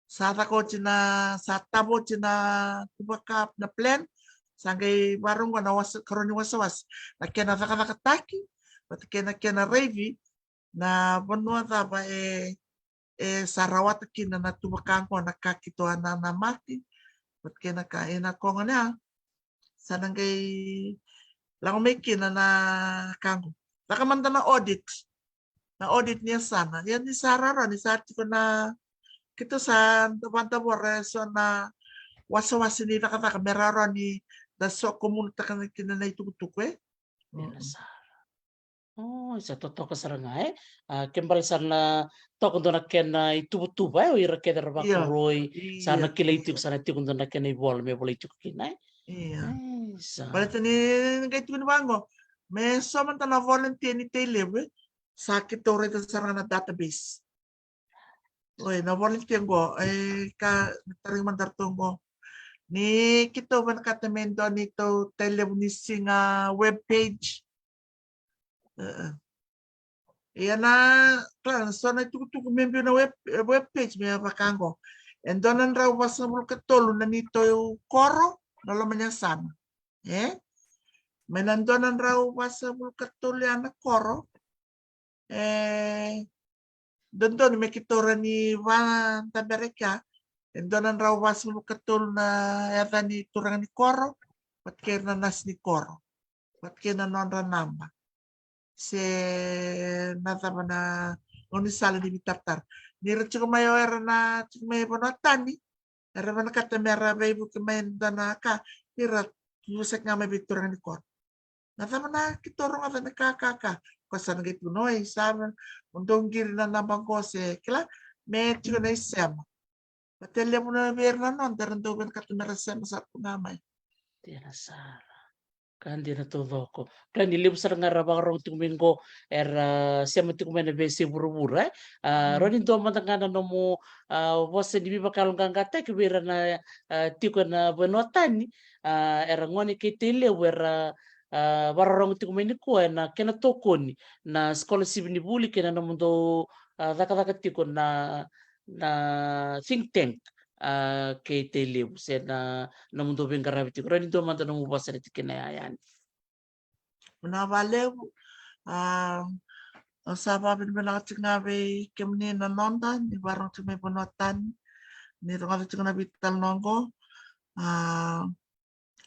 Sa caka oti na, sa tava oti na tuvaka, na plan, sa qai varau qo na wase, karua ni wasewase. Na kena cakacakataki, vata kei na kena raici, na vanua cava e, e sa rawata kina na tuvaka qo, na ka keitou a nanamaki, vata kei na ka, ena koga ni a, sa na qai lako mai kina na ka qo. Caka mada na audit. Na audit ni yasana. Ia ni sa rawarawa, ni sa tiko na, keitou sa da vadavora eso na wasewase ni cakacaka me rawarawa ni da soqomunataka kina na itukutuku, e? Ena sara. O, sa totoka sara ga, e? A, ke bale sara na toka dua na kena ituvatuva, e, o ira kece era vakaroroi, sa na kilai tiko, sa na tiko dua na kena ivola me volai tiko kina, e? Ia. E, sa. Baleta ni qai tukuni vaqo, me so mada na volunteer ni Tailevu, e? Sa keitou raica sara ga na database. Oi, na volunteer qo, e, ka, na tarogi mada ratou qo. Ni keitou vinakata me dua neitou Tailevu ni Siga web page. E, e. Ia na, kila, na so na itukutuku me biu na web, web page me vaka qo. E dua na drau vasagavulu ka tolu na neitou koro, na loma ni yasana. E? Mai na dua na drau vasagavulu ka tolu ya na koro. E, dodonu me keitou rawa ni vadabera kea, e dua na drau vasagavulu ka tolu na yaca ni turaga ni koro, vata kei ira na nasi ni koro, vata kei na nodra naba. Se na cava na gaunisala ni veitaratara. Ni ra tiko mai, o ira na tiko mai vanua tani, era vinakata me ra veivuke mai dua na ka, ira tu saka ga mai vei turaga ni koro. Na cava na keitou rogoca na ka, ka, ka. Ko sa na qai tukuna, oi, sa mo dou qiri na naba qo se kila, me tiko na isema. Vata levu na vei ira na noda era dau vinakata me ra sema sa tu ga mai. Dina sara. Ka dina taucoko. Kila ni levu sara ga era vakarogo tiko mai qo, era sema tiko mai na veiyasai vuravura, e? A, rawa ni dua mada ga na nomu, a, vosa ni veivakayaloqaqataki vei ira na, a, tiko ena vanua tani, a, era gone kei Tailevu, era, a, vakarorogo tiko mai nikua ena kena tokoni na scholarship ni vuli kei na nomudou, a, cakacaka tiko na, na think tank, a, kei Tailevu, se na nomudou veiqaravi tiko. Rawa ni dua mada nomu vosa ena tikina ya yani. Vinaka vakalevu. A, au sa vakavinavinaka tiko ga vei kemuni na noda ni vakarorogo tiko mai vanua tani, ni rogoca tiko na veitalanoa qo. A,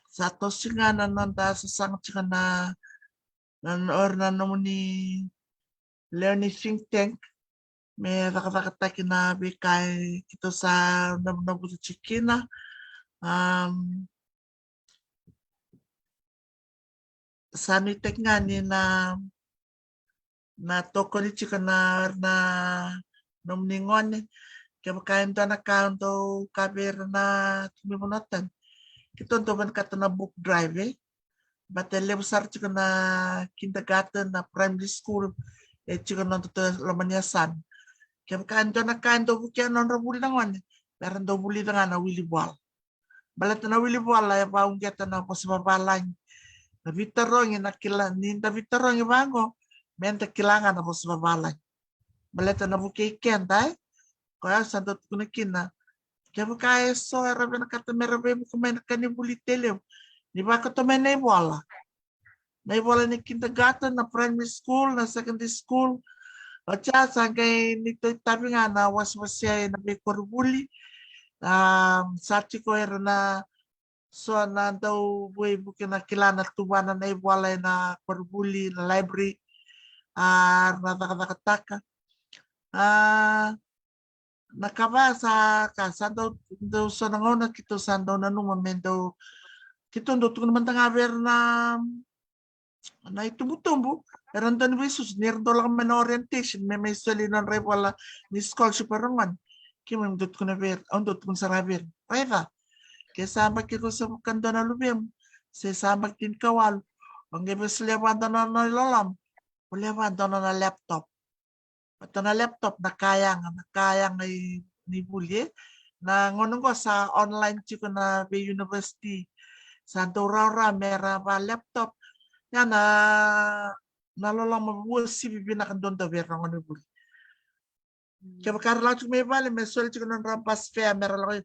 sa toso ga na noda sasaga tiko na, na, o ira na nomuni lewe ni think tank me cakacakataki na veika e keitou sa navunavuca tiko kina. Am, sa nuitaki ga ni na, na tokoni tiko na, na nomuni gone. Kevaka e dua na ka dou kaya vei ira na tiko mai vanua tani, keitou dau vinakata na book drive, e. Baleta e levu sara tiko na kindergarten, na primary school, e tiko na nodatou loma ni yasana. Kevaka e dua na ka e dau vukea na nodra vuli na gone, me ra dau vulica ga na wili vola. Baleta na wili vola e vakauqeta na vosa vavalagi. Na veitarogi, na kila, ni da veitarogi vaqo, me da kila ga na vosa vavalagi. Baleta na vukei keda, e, koya au sa dau tukuna kina. Kevaka e so era vinakata me ra veivuke mai na ka ni vuli Tailevu, ni vakoto mai na ivola. Na ivola ni kindergarten, na primary school, na secondary school. Oti ya sa qai neitou itavi ga na wasewase ena veikoronivuli. A, sa tiko era na so na dau veivuke na kila na tuvana na ivola ena koronivuli, na library. A, na cakacakataka. A, na ka va sa ka sa dau, dau so na gauna keitou sa dau nanuma me dau, keitou dau tukuna mada ga vei ira na Na itubutubu era dau ni veisusu ni ra dau lako mai na orientation me mai soli nodra ivola ni scholarship era gone. Keimami dau tukuna vei ira, au dau tukuna sara ga vei ira, raica, ke sa yabaki ruasagavulu ka dua na luvemu se sa yabaki tinikawalu, o qai via solia vua dua na nona iloloma, volia vua dua na nona laptop. Baleta na laptop na ka yaga, na ka yaga i, ni vuli, e. Na gauna oqo sa online tiko na vei university. Sa dau rawarawa me ra va laptop. Ia na, na loloma uasivi vinaka duadua vei ira na gonevuli. Kevaka ra lako tiko mai vale me soli tiko na nodra bus fare me ra lako.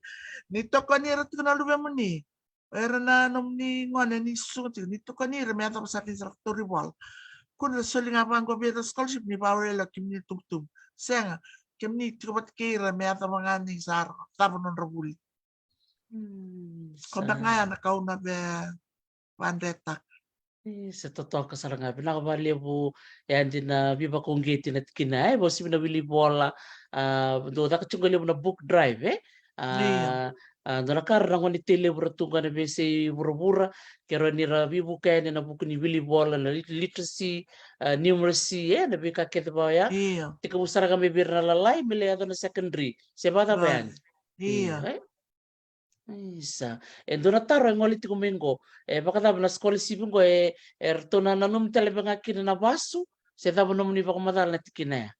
Ni tokoni ira tiko na luvemuni. O ira na nomuni gone ni susuga tiko, ni tokoni ira me yacova sara ni sa ra tauri vola. Kua ni ra soli ga vaqo vei ira scholarship ni vawalela o kemuni na tubutubu. Sega, kemuni tiko vata kei ira me yacova ga ni sa ra cava nodra vuli. Mm, ko beka ga ya na ka au na via vakadretaka. E, sa totoka sara ga, vinaka vakalevu. E, adi na veivakauqeti na tikina, e, vakauasivi na wili vola, a, dau caka tiko qo levu na book drive, e. A, a, dua na ka ra na gone Tailevu ra tu ga na veiyasai vuravura, ke rawa ni ra veivuke yani ena vuku ni wili vola, na lit-, literacy, a, numeracy, e, na veika kece vaya. Io. Tekivu sara ga mai vei ira na lalai, me lai yaco na secondary. Se vakacava yani? Io. Io, e? Isa. E dua na taro e gole tiko mai qo. E vakacava na scholarship qo, e, e ratou na nanumi tale vei ga kina na vasu, se cava nomuni vakamacala na tikina ya?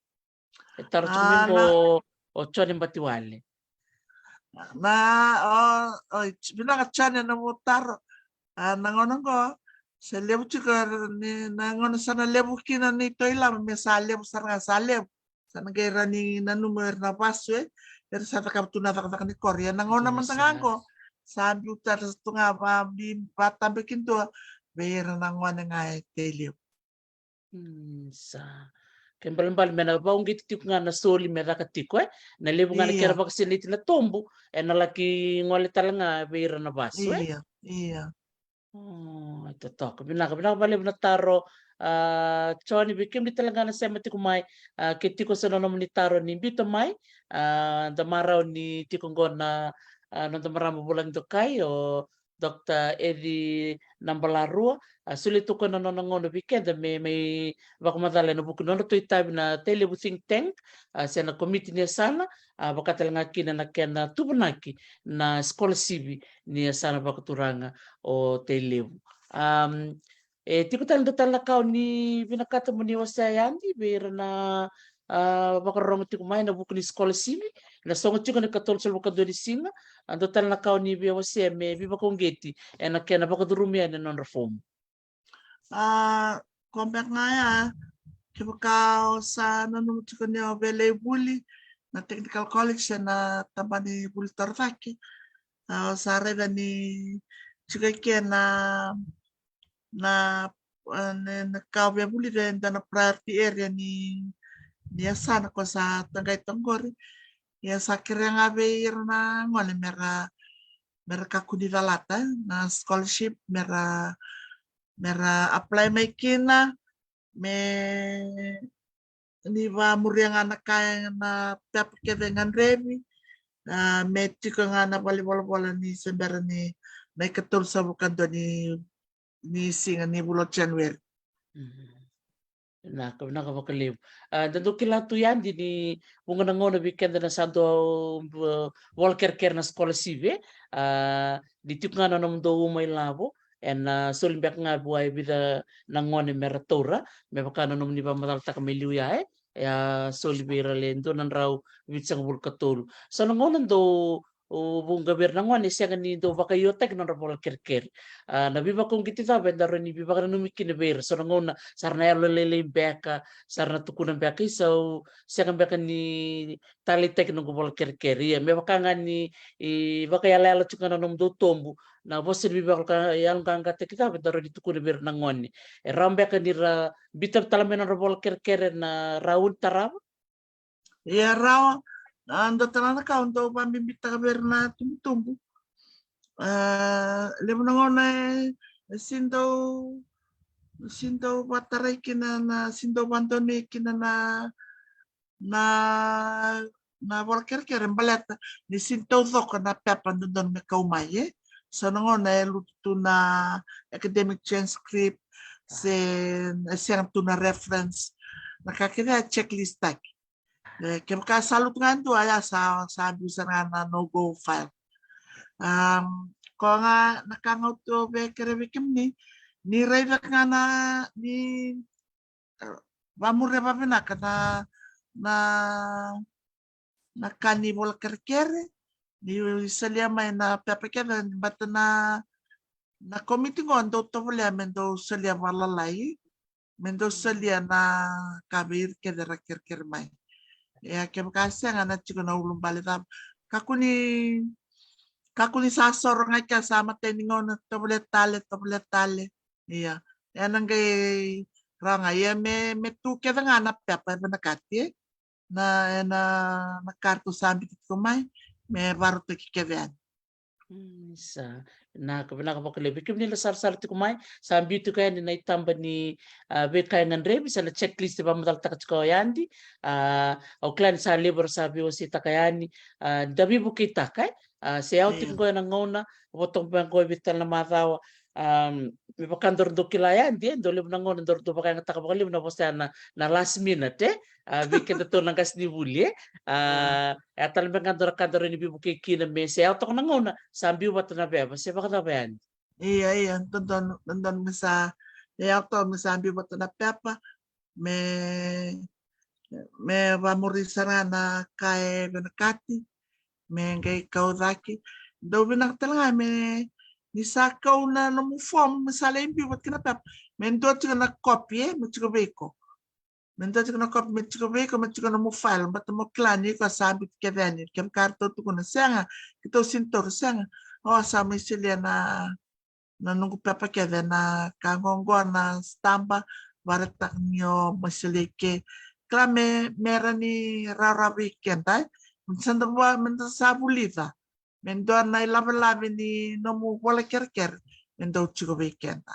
E taro tiko mai qo o Jone Batiwale. Na, o, o, vinaka Jone na nomu taro. A, na gauna qo, se levu tiko ni, na gauna sa na levu kina ni toilama, me sa levu sara ga, sa levu. Sa na qai rawa ni nanuma o ira na vasu, e, era sa cakava tu na cakacaka ni koro. Ia na gauna mada ga qo, sa biu tale tu ga va, bi, vatabe kidua vei ira na gone ga e Tailevu. Mm, sa. Ke balebale me na vakauqeti tiko ga na soli me caka tiko, e. Na levu ga na kena vakasinaiti na tobu, e na laki gole tale ga vei ira na vasu, e. Ia, ia. O, e totoka. Vinaka, vinaka vakalevu na taro. A, Joni, vei kemuni tale ga na sema tiko mai, a, ke tiko so na nomuni taro ni biuta mai, a, da marau ni tiko qo na, a, noda marama vulagi dokai, o Doctor Eci Nabalarua, a, solia tu koya na nona gauna vei keda me mai vakamacala ena vuku ni nodratou itavi na Tailevu Think Tank, a, se na komiti ni yasana, a, vaka tale ga kina na kena tuvanaki na scholarship ni yasana vakaturaga o Tailevu. Am, e tiko tale dua tale na ka o ni vinakata mo ni wasea yani vei ira na, a, vakarorogo tiko mai ena vuku ni scholarship, na sogo tiko na ikatolusagavulu ka dua ni siga, a, dua tale na ka o ni via wasea me veivakauqeti ena kena vakacurumi yani na nodra fomu. A, ko beka ga ya, kevaka o sa nanuma tiko ni o via lai vuli na technical college se na tabana ni vuli torocake, a, o sa raica ni tiko i ke na, na, a, na, na ka o via vulica ena priority area ni, ni yasana ko sa taqai toqori. Ia sa kerea ga vei ira na gone me ra, me ra kakua ni calata na scholarship, me ra, me ra apply mai kina, me ni vamuria ga na ka, na pepa kece e gadrevi, a, me tiko ga na valenivolavola ni se bera ni na ikatolusagavulu ka dua ni, ni siga ni vula o January. Mm. Vinaka, vinaka vakalevu. A, da dau kila tu yani ni vuqa na gauna vei keda na sa dau, a, vola kerekere na scholarship, e. A, ni tiko ga na nomudou uma ilavo, ena soli beka ga vua e vica na gone me ra taura, me vaka na nomuni vakamacalataka mai liu ya, e. E a soli vei ira le dua na drau vitusagavulu ka tolu. So na gauna dau, o, vuqa vei ira na gone e sega ni dau vakaiotaki na nodra vola kerekere. A, na veivakauqeti cava eda rawa ni veivakananumi kina vei ira? So na gauna sa ra na yalolailai beka, sa ra na tukuna beka, isa, au sega beka ni taleitaki noqu vola kerekere. Ia, me vaka ga ni, e, vakayalayala tiko ga na nomudou tobu, na vosa ni veivakayaloqaqataki cava eda rawa ni tukuna vei ira na gone? E rawa beka ni ra biuta tale mai na nodra vola kerekere ena rawa ni tarava? Ia rawa, a, dua tale na ka au dau vakabibitaka vei ira na tubutubu. A, levu na gauna e, e sega ni dau, sega ni dau vakatarai kina na, sega ni dau vakadonui kina na, na, na vola kerekere baleta ni sega ni taucoko na pepa dodonu me kau mai, e. So na gauna e lutu tu na academic transcript, se e sega tu na reference, na ka kece a checklist taki. E, kevaka sa lutu ga e dua, ya sa, sa biu sara ga na no go file. Um, ko ga na ka ga au tu vei kere vei kemuni, ni raica ga na, ni, e, vamuria vavinaka na, na, na ka ni vola kerekere, ni solia mai na pepa kece, bata na, na komiti qo dou tovolea me dou solia valalai, me dou solia na ka vei ira kece ra kerekere mai. Ia kevaka sega na tiko na ulubale cava. Kakua ni, kakua ni sa soro ga ke sa matai ni gauna, tovolea tale, tovolea tale. Ia, ena qai rawa ga, ia me, me tu kece ga na pepa e vinakati, e. Na, ena, na kartu sa biuti tiko mai, me varautaki kece yani. Mm, sa, na ka vinaka vakalevu. Kemuni na sarasara tiko mai, sa biu tiko yani na itaba ni, a, veika e gadrevi, sa na checklist e vakamacalataka tiko yani. A, au kila ni sa levu era sa veiwaseitaka yani. A, da veivukeitaka, e. A, se yawa tiko qo ena gauna, voto beka qo e vei tale na macawa. Um, me vaka daru dau kila yani, e, dau levu na gauna daru dau vakayagataka vakalevu na vosa ya na, na last minute, e. A, vei kedatou na qasenivuli, e. A, e a tale beka daru ka daru ni veivukei kina me se yawa toka na gauna, sa biu vata na veva, se vakacava yani. Ia, ia, dodonu, dodonu me sa, e yawa toka me sa biu vata na pepa, me, me vamuri sara na ka e vinakati, me qai kau cake. Dau vinaka tale ga me, ni sa kau na nomu form, me sa lai biu vata kina pepa, me dua tiko na kopi, e, me tiko vei iko. Me dua tiko na kopi, me tiko vei iko, me tiko nomu file, bata mo kila ni iko sa biuti kece yani. Kevaka ratou tukuna sega, keitou sini taura, sega. O, sa mai solia na, na noqu pepa kece, na ka qoqo, na sitaba, varaitaka ni o mai solia i ke. Kila me, me ra ni rawarawa vei keda, e. Me sa da vua, me da sa vulica. Me dua na ilavelave ni nomu vola kerekere, me dau tiko vei keda.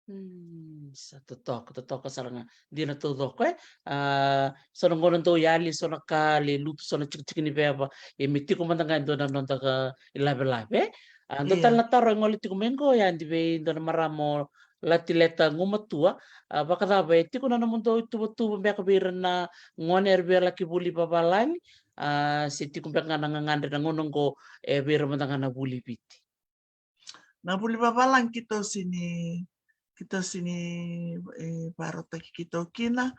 Mm, sa totoka, totoka sara ga. Dina taucoko, e. A, so na gauna dau yali, so na ka lai lutu, so na tikitiki ni veva, e me tiko mada ga e dua na noda ka ilavelave, e. A, dua tale na taro e gole tiko mai qo, ya di vei dua na marama o Latileta Gumatua, a, vakacava e tiko na nomudou ituvatuva beka vei ira na gone era via laki vuli vavalagi, a, se tiko beka ga na gagadre na gauna qo e vei ira mada ga na vuli Viti. Na vuli vavalagi keitou sini, keitou sini, e, varautaki keitou kina.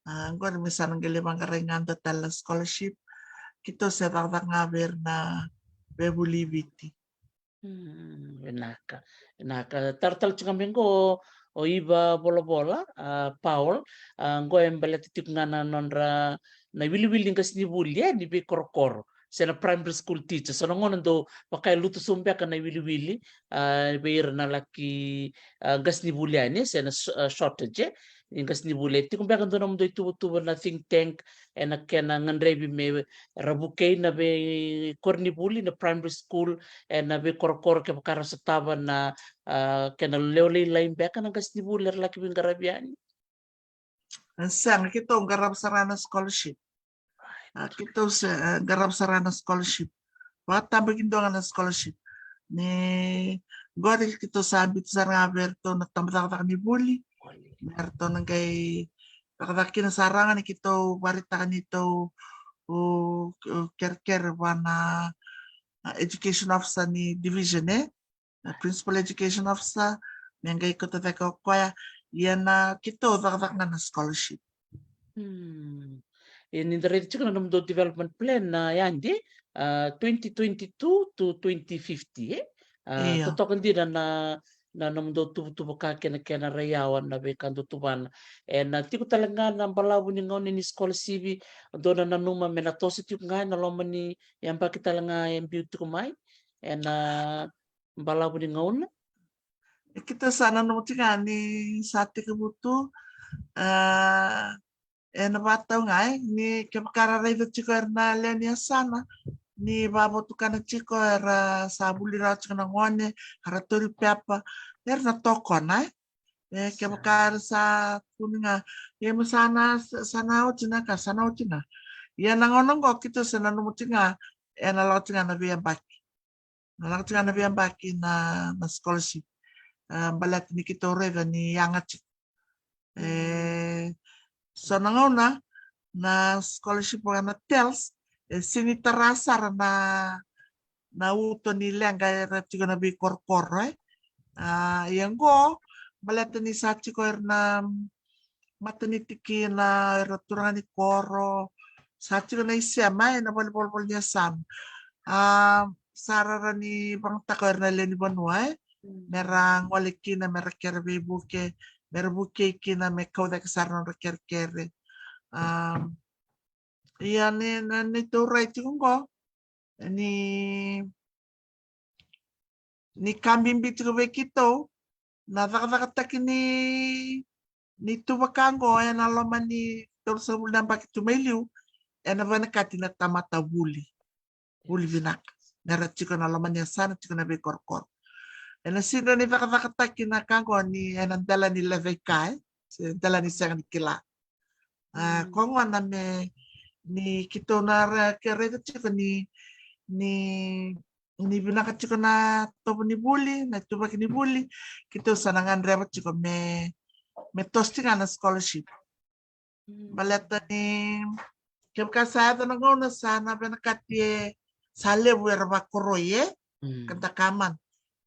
A, qori me sa na qai lai vaqarai ga dua tale na scholarship. Keitou se cakacaka ga vei ira na veivuli Viti. Mm, vinaka, vinaka. Taro tale tiko ga mai qo o Iva Volavola, a, Paul, a, qo e baleta tiko ga na nodra na iwiliwili ni qasenivuli, e, ni veikorokoro se na primary school teacher. So na gauna dau vaka e lutu sobu beka na iwiliwili, a, vei ira na laki, a, qasenivuli yani, se na sh-, a, shortage, e, ni qasenivuli. E tiko beka dua na nomudou ituvatuva na think tank ena kena gadrevi me ra vukei na veikoronivuli, na primary school, ena veikorokoro kevaka ra sotava na, a, kena lewe lailai beka na qasenivuli era laki veiqaravi yani? E sega, keitou qarava sara na scholarship. A, keitou se, e, qarava sara na scholarship. Vakatabakidua ga na scholarship. Ni qori keitou sa biuta sara ga vei iratou na tabacakacaka ni vuli. Me ratou na qai cakacaka kina, sa rawa ga ni keitou vakaraitaka ni tou, o, o kerekere vua na, a, education officer ni division, e. Na principal education officer, me qai kauta cake o koya, ia na keitou cakacaka ga na scholarship. Hmm. E, ni da raica tiko na nomudou development plan na yadi, a, twenty twenty-two to twenty fifty, e? A, io. Totoka dina na, na nomudou tuvatuva ka kena, kena ra yawa na veika dou tuvana. E, na tiko tale ga na balavu ni gauna ni scholarship, dou na nanuma me na toso tiko ga ena loma ni yabaki tale ga e biu tiko mai. E, na balavu ni gauna. E, keitou sa nanuma tiko ga ni sa tekivu tu, a, ena vakatau ga, e, ni kevaka ra raica tiko era na lewe ni yasana, ni vakavotukana tiko era sa vuli rawa tiko na gone, era tauri pepa, era na tokona, e. E, kevaka era sa tukuni ga, ia me sa na, sa na oti na ka, sa na oti ga. Ia na gauna oqo keitou sa nanuma tiko ga, ena lako tiko ga na veiyabaki. Na lako tiko ga na veiyabaki na, na scholarship. A, baleta ni keitou raica ni yaga tiko. E so na gauna na scholarship vaka na TELS e sini tara sara na na uto ni leqa era tiko na veikorokoro e. A ia qo baleta ni sa tiko era na mataniti kina era turaga ni koro, sa tiko na isema e na vale volivoli ni yasana. A sa rara ni vagataka era na lewe ni vanua e mera gole kina mera kere veivuke, mera vukei kina me kau cake sara na nodra kerekere. A ia ni na ni taurai tiko qo ni ni ka bibi tiko vei keitou na cakacakataki ni ni tuvaka qo e na loma ni tolusagavulu na yabaki tu mai liu e na vanakati na tamata vuli vuli vinaka. Mera tiko na loma ni yasana tiko na veikorokoro e na sidra ni cakacakataki na ka qo ni e na dela ni lecaika e se dela ni sega ni kila. A ko gona me ni keitou na ra ke raica tiko ni ni ni vinaka tiko na tovo ni vuli na tuvaki ni vuli keitou sa na gadreva tiko me me toso tiko ga na scholarship. Baleta ni kevaka sa yaco na gauna sa na venakati e sa levu era vakoroi e ka da ka mana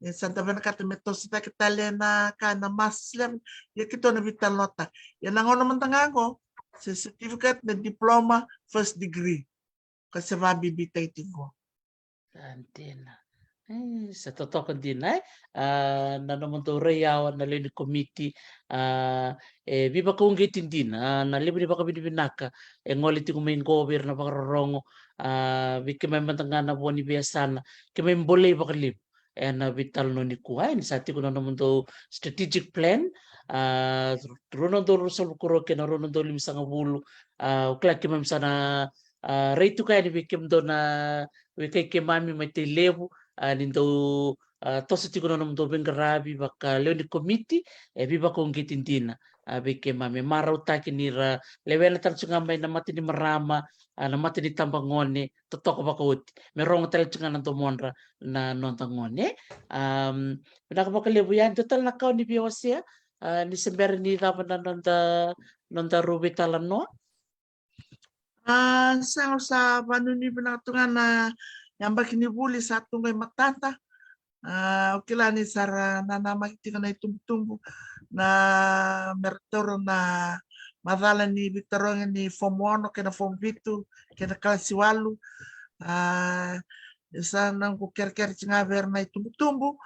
e sa da venakata me toso cake tale na ka na mass level. Ia keitou na vitalanoataka ia na gauna mada ga qo se certificate na diploma first degree ka se vabibitaki tiko. Sa dina. E, sa totoka dina e. A, na nomudou rai yawa na lewe ni komiti a, e veivakauqeti dina a, na levu ni vakavinavinaka e gole tiko mai qo vei ira na vakarorogo a, vei keimami mada ga na vua ni veiyasana keimami bolei vakalevu e na veitalanoa nikua e ni sa tiko na nomudou strategic plan a, rua na udolu ruasagavulu ka rua kei na rua na udolu limasagavulu. A, au kila keimami sa na a, rai tuka yani vei kemudou na veikai keimami mai Tailevu a, ni dou a, toso tiko na nomudou veiqaravi vaka lewe ni komiti e veivakauqeti dina a, vei keimami e marautaki ni ra lewena tale tu ga mai na mata ni marama a, na mata ni tabagone totoka vakaoti me rogo tale tu ga na domodra na noda gone. A, vinaka vakalevu ia dua tale na ka o ni via wasea a, ni se bera ni cava na noda noda rau veitalanoa. A, sega, au sa vanuinui vinaka tu ga na yabaki ni vuli sa tu qo i matada. A, au kila ni sa ra nanamaki tiko na itubutubu na mera taura na macala ni veitarogi ni fomu ono kei na fomu vitu kei na kalasi walu. A, sa noqu kerekere tiko ga vei ira na itubutubu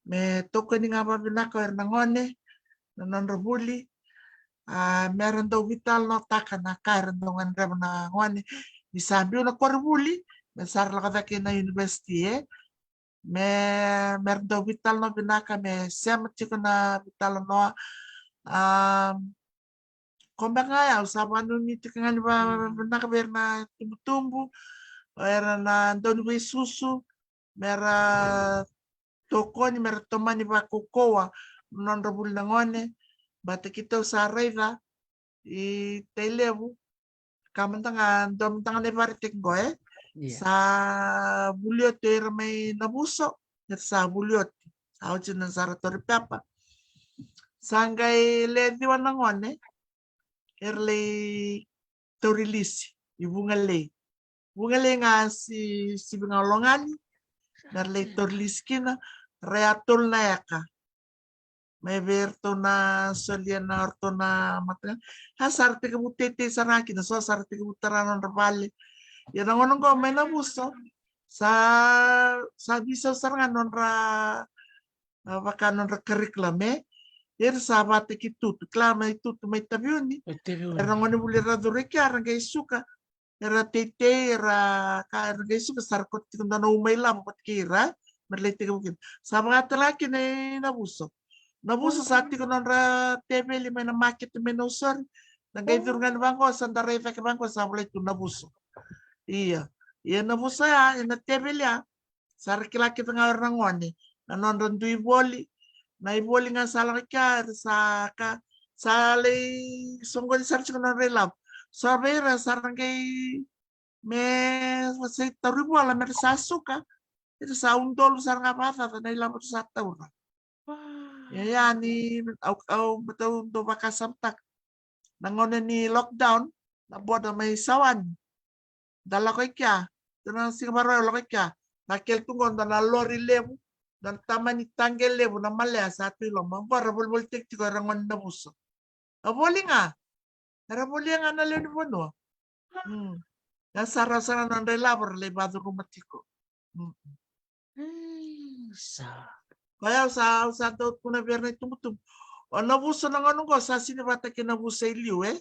me tokoni ga vavinaka o ira na gone na nodra vuli. A, mera dau vitalanoataka na ka era dau gadreva na gone ni sa biu na koronivuli me sa ra lako cake na university e me mera dau vitalanoa vinaka me sema tiko na vitalanoa. A, ko beka ga yau sa vanuinui tiko ga ni va vinaka vei ira na tubutubu o ira na dau ni veisusu mera tokoni mera tomani vakaukauwa na nodra vuli na gone. Bata keitou sa raica i Tailevu ka mada ga dua mada ga na ivaretaki qo e sa vuli oti o ira mai Navuso. Era sa vuli oti sa oti na sa ra tauri pepa. Sa qai le ciwa na gone era lai tauri lisi i Vugalei. Vugalei ga si sivi ga o Logali na ra lai tauri lisi kina. Ra ya tolu na eka mai vei ratou na solia na ratou na mata. A sa ra tekivu teitei sara ga kina so sa ra tekivu tara nodra vale. Ia na gona qo mai Navuso sa sa visau sara ga nodra a, vaka nodra curriculum e. Era sa vata ki tutu kila mai tutu mai Taveuni. Era na gone vuli ra curu e kea ra qai suka. Era teitei era ka era qai suka sa ra koti tiko dua na uma ilavo vata kei ira. Mera lai tekivu kina sa vaka tale ga kina i Navuso. Navuso sa tiko nodra teveli mai na makete mai Nausori. Na qai curu ga ni vaqo sa da rai cake vaqo sa volai tu Navuso. Ia ia Navuso ya ena teveli ya sa ra kila kece ga o ira na gone na nodra dui voli. Na ivoli ga sa lako i kea era sa ka sa lai soqoni sara tiko na nodra ilavo. So vei ira sa ra qai me wasei tauri vola me ra sa suka. Era sa udolu sara ga vakacaca na ilavo era sa taura. Ia ya ni au au matau dau vakasamataka Na gauna ni lockdown, na border mai Sawani. Da lako i kea, da na siga varo lako i kea. Na kele tu qo da na lori levu, da na tamani taqe levu na malea sa tu i loma. Qo ra volivolitaki tiko era gone ni Navuso. A voli ga. Era volia ga na lewe ni vanua. Mm. Ya sa ra sa na nodra ilavo ra lai vacuruma tiko. Mm. Sa. Koya au sa, au sa dau tukuna vei ira na itubutubu. O Navuso na gauna qo sa sini vata kei Navuso i liu, e?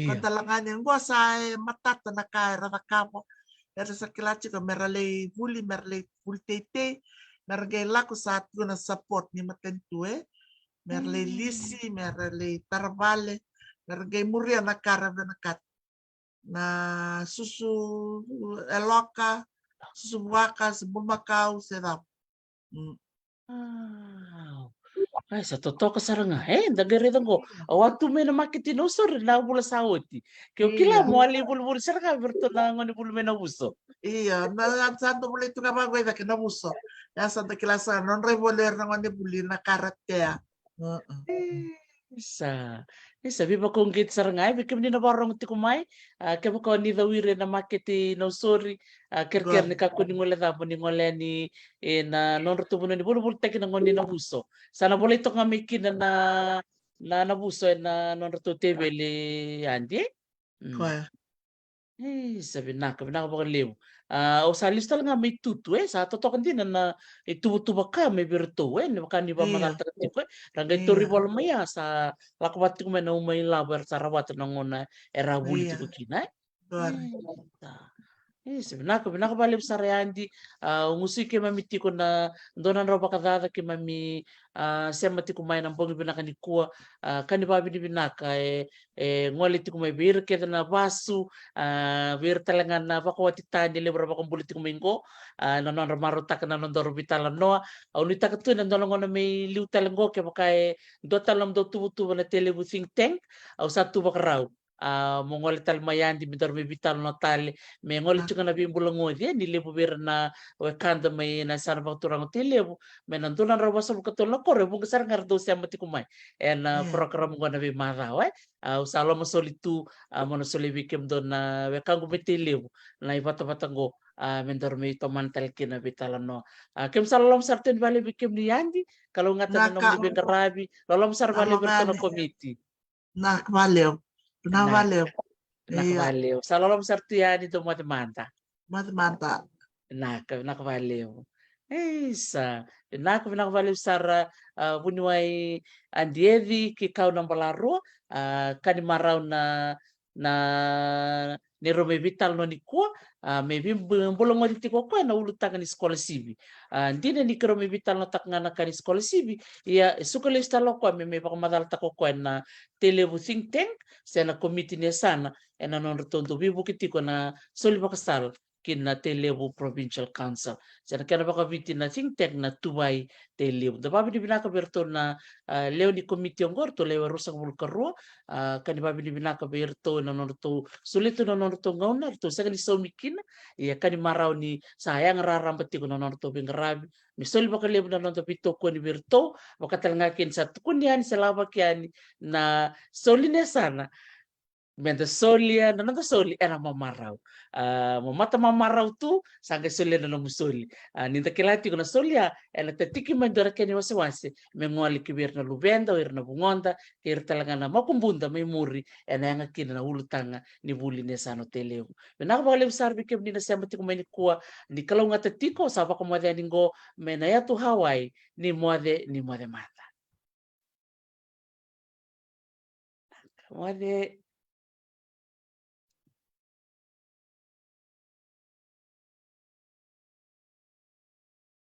Ko tale ga ni qo sa e matata na ka era cakava. Era sa kila tiko mera lai vuli, mera lai vuli teitei. Mera qai lako sa tiko na support ni matanitu, e? Mera lai lisi, mera lai tara vale. Mera qai muria na ka ra vinakata. Na susu eloka, susu vuaka, se bulumakau, se cava. Mm. Wow. Ai, sa totoka sara ga. E, da qai raica qo. Au a tu mai na maketi Nausori na vula sa oti. Ke o kila mo a lai volivoli sara ga vei iratou na gone vuli mai Navuso. Ia, na sa da volai tu ga vaqo i cake Navuso. Ya sa da kila sara nodra ivoli era na gone vuli na karatea. Isa, isa, veivakauqeti sara ga e vei kemuni na vakarorogo tiko mai. A, kevaka o ni cau ira ena maketi Nausori, a, kerekere ni kakua ni gole cava, ni gole yani ena nodratou vanua ni volivolitaki na gone ni Navuso. Sa na volai toka ga mai kina na, na Navuso ena nodratou teveli, Adi. Mm. Koya. Isa, vinaka, vinaka vakalevu. A, au sa lesu tale ga mai Tutu, e, sa totoka dina na ituvatuva ka mai vei iratou, e, ni vaka ni vakamacalataka tiko, e. Ra qai tauri vola mai ya, sa lako vata tiko mai na uma ilavo era sa rawata na gauna era vuli tiko kina, e. Isa. Isa, vinaka, vinaka vakalevu sara, Adi. A, au gusui keimami tiko na dua na drau vakacaca keimami, a, sema tiko mai na bogi vinaka nikua. A, ka ni vavinavinaka, e, e gole tiko mai vei ira kece na vasu, a, vei ira tale ga na vakawati tani levu ra vakabula tiko mai qo, a, na nodra marautaka na nodaru veitalanoa. Au nuitaka tu ena dua na gauna me liu tale qo kevaka e dua tale na nomudou tuvatuva na Tailevu Think Tank, au sa tu vakarau. A, mo gole tale mai, Adi, me daru mai veitalanoa tale, me gole tiko na veibulagoci, e, ni levu vei ira na wekada mai na yasana vakaturaga o Tailevu, mai na dua na drau vasagavulu ka tolu na koro, e vuqa sara ga era dau sema tiko mai ena program qo na veimacawa, e. Au sa lomasoli tu, a, mo na soli vei kemudou na wekaqu mai Tailevu na ivatavata qo, a, me daru mai tomana tale kina na veitalanoa. A, keimami sa loloma sara tu yani vakalevu vei kemuni, Adi. Kalougata na nomuni veiqaravi. Loloma sara vakalevu vei iratou na komiti. Vinaka vakalevu. Vinaka vakalevu. Vinaka vakalevu. Sa loloma sara tu yani, dou moce mada. Moce mada. Vinaka, vinaka vakalevu. Isa, vinaka, vinaka vakalevu sara, a, vuniwai Adi Eci kei Kau Nabalarua, a, ka ni marau na, na neirau mai veitalanoa nikua, a, me veibulagoci tiko o koya na ulutaga ni scholarship. A, dina ni keirau mai veitalanoataka ga na ka ni scholarship, ia e suka lesu tale o koya me mai vakamacalataka o koya na Tailevu Think Tank, se na komiti ni yasana, ena nodratou dau veivuke tiko na soli vakasala ki na Tailevu Provincial Council. Se na kena vakaviti na think tank na Tuvai Tailevu. Da vavinavinaka vei iratou na, a, lewe ni komiti oqo, iratou lewe ruasagavulu ka rua, a, ka ni vavinavinaka vei iratou ena nodratou solia tu na nodratou gauna, iratou sega ni saumi kina, ia ka ni marau ni sa yaga raraba tiko na nodratou veiqaravi, me soli vakalevu na noda veitokoni vei iratou, vaka tale ga kina sa tukuni yani, se lavaki yani na soli ni yasana. Meda solia na noda soli ena mamarau. A, mo mata mamarau tu, sa qai solia na nomu soli. A, ni da kila tiko na soli ya ena tatiki mai dua na kena iwasewase me gole ki vei ira na luveda, o ira na vugoda, kei ira tale ga na makubuda mai muri ena yaga kina na ulutaga ni vuli ni yasana o Tailevu. Vinaka vakalevu sara vei kemuni na sema tiko mai nikua, ni kalougata tiko, sa vakamoce yani qo mai na yatu Hawaii, ni moce, ni moce mada. Moce.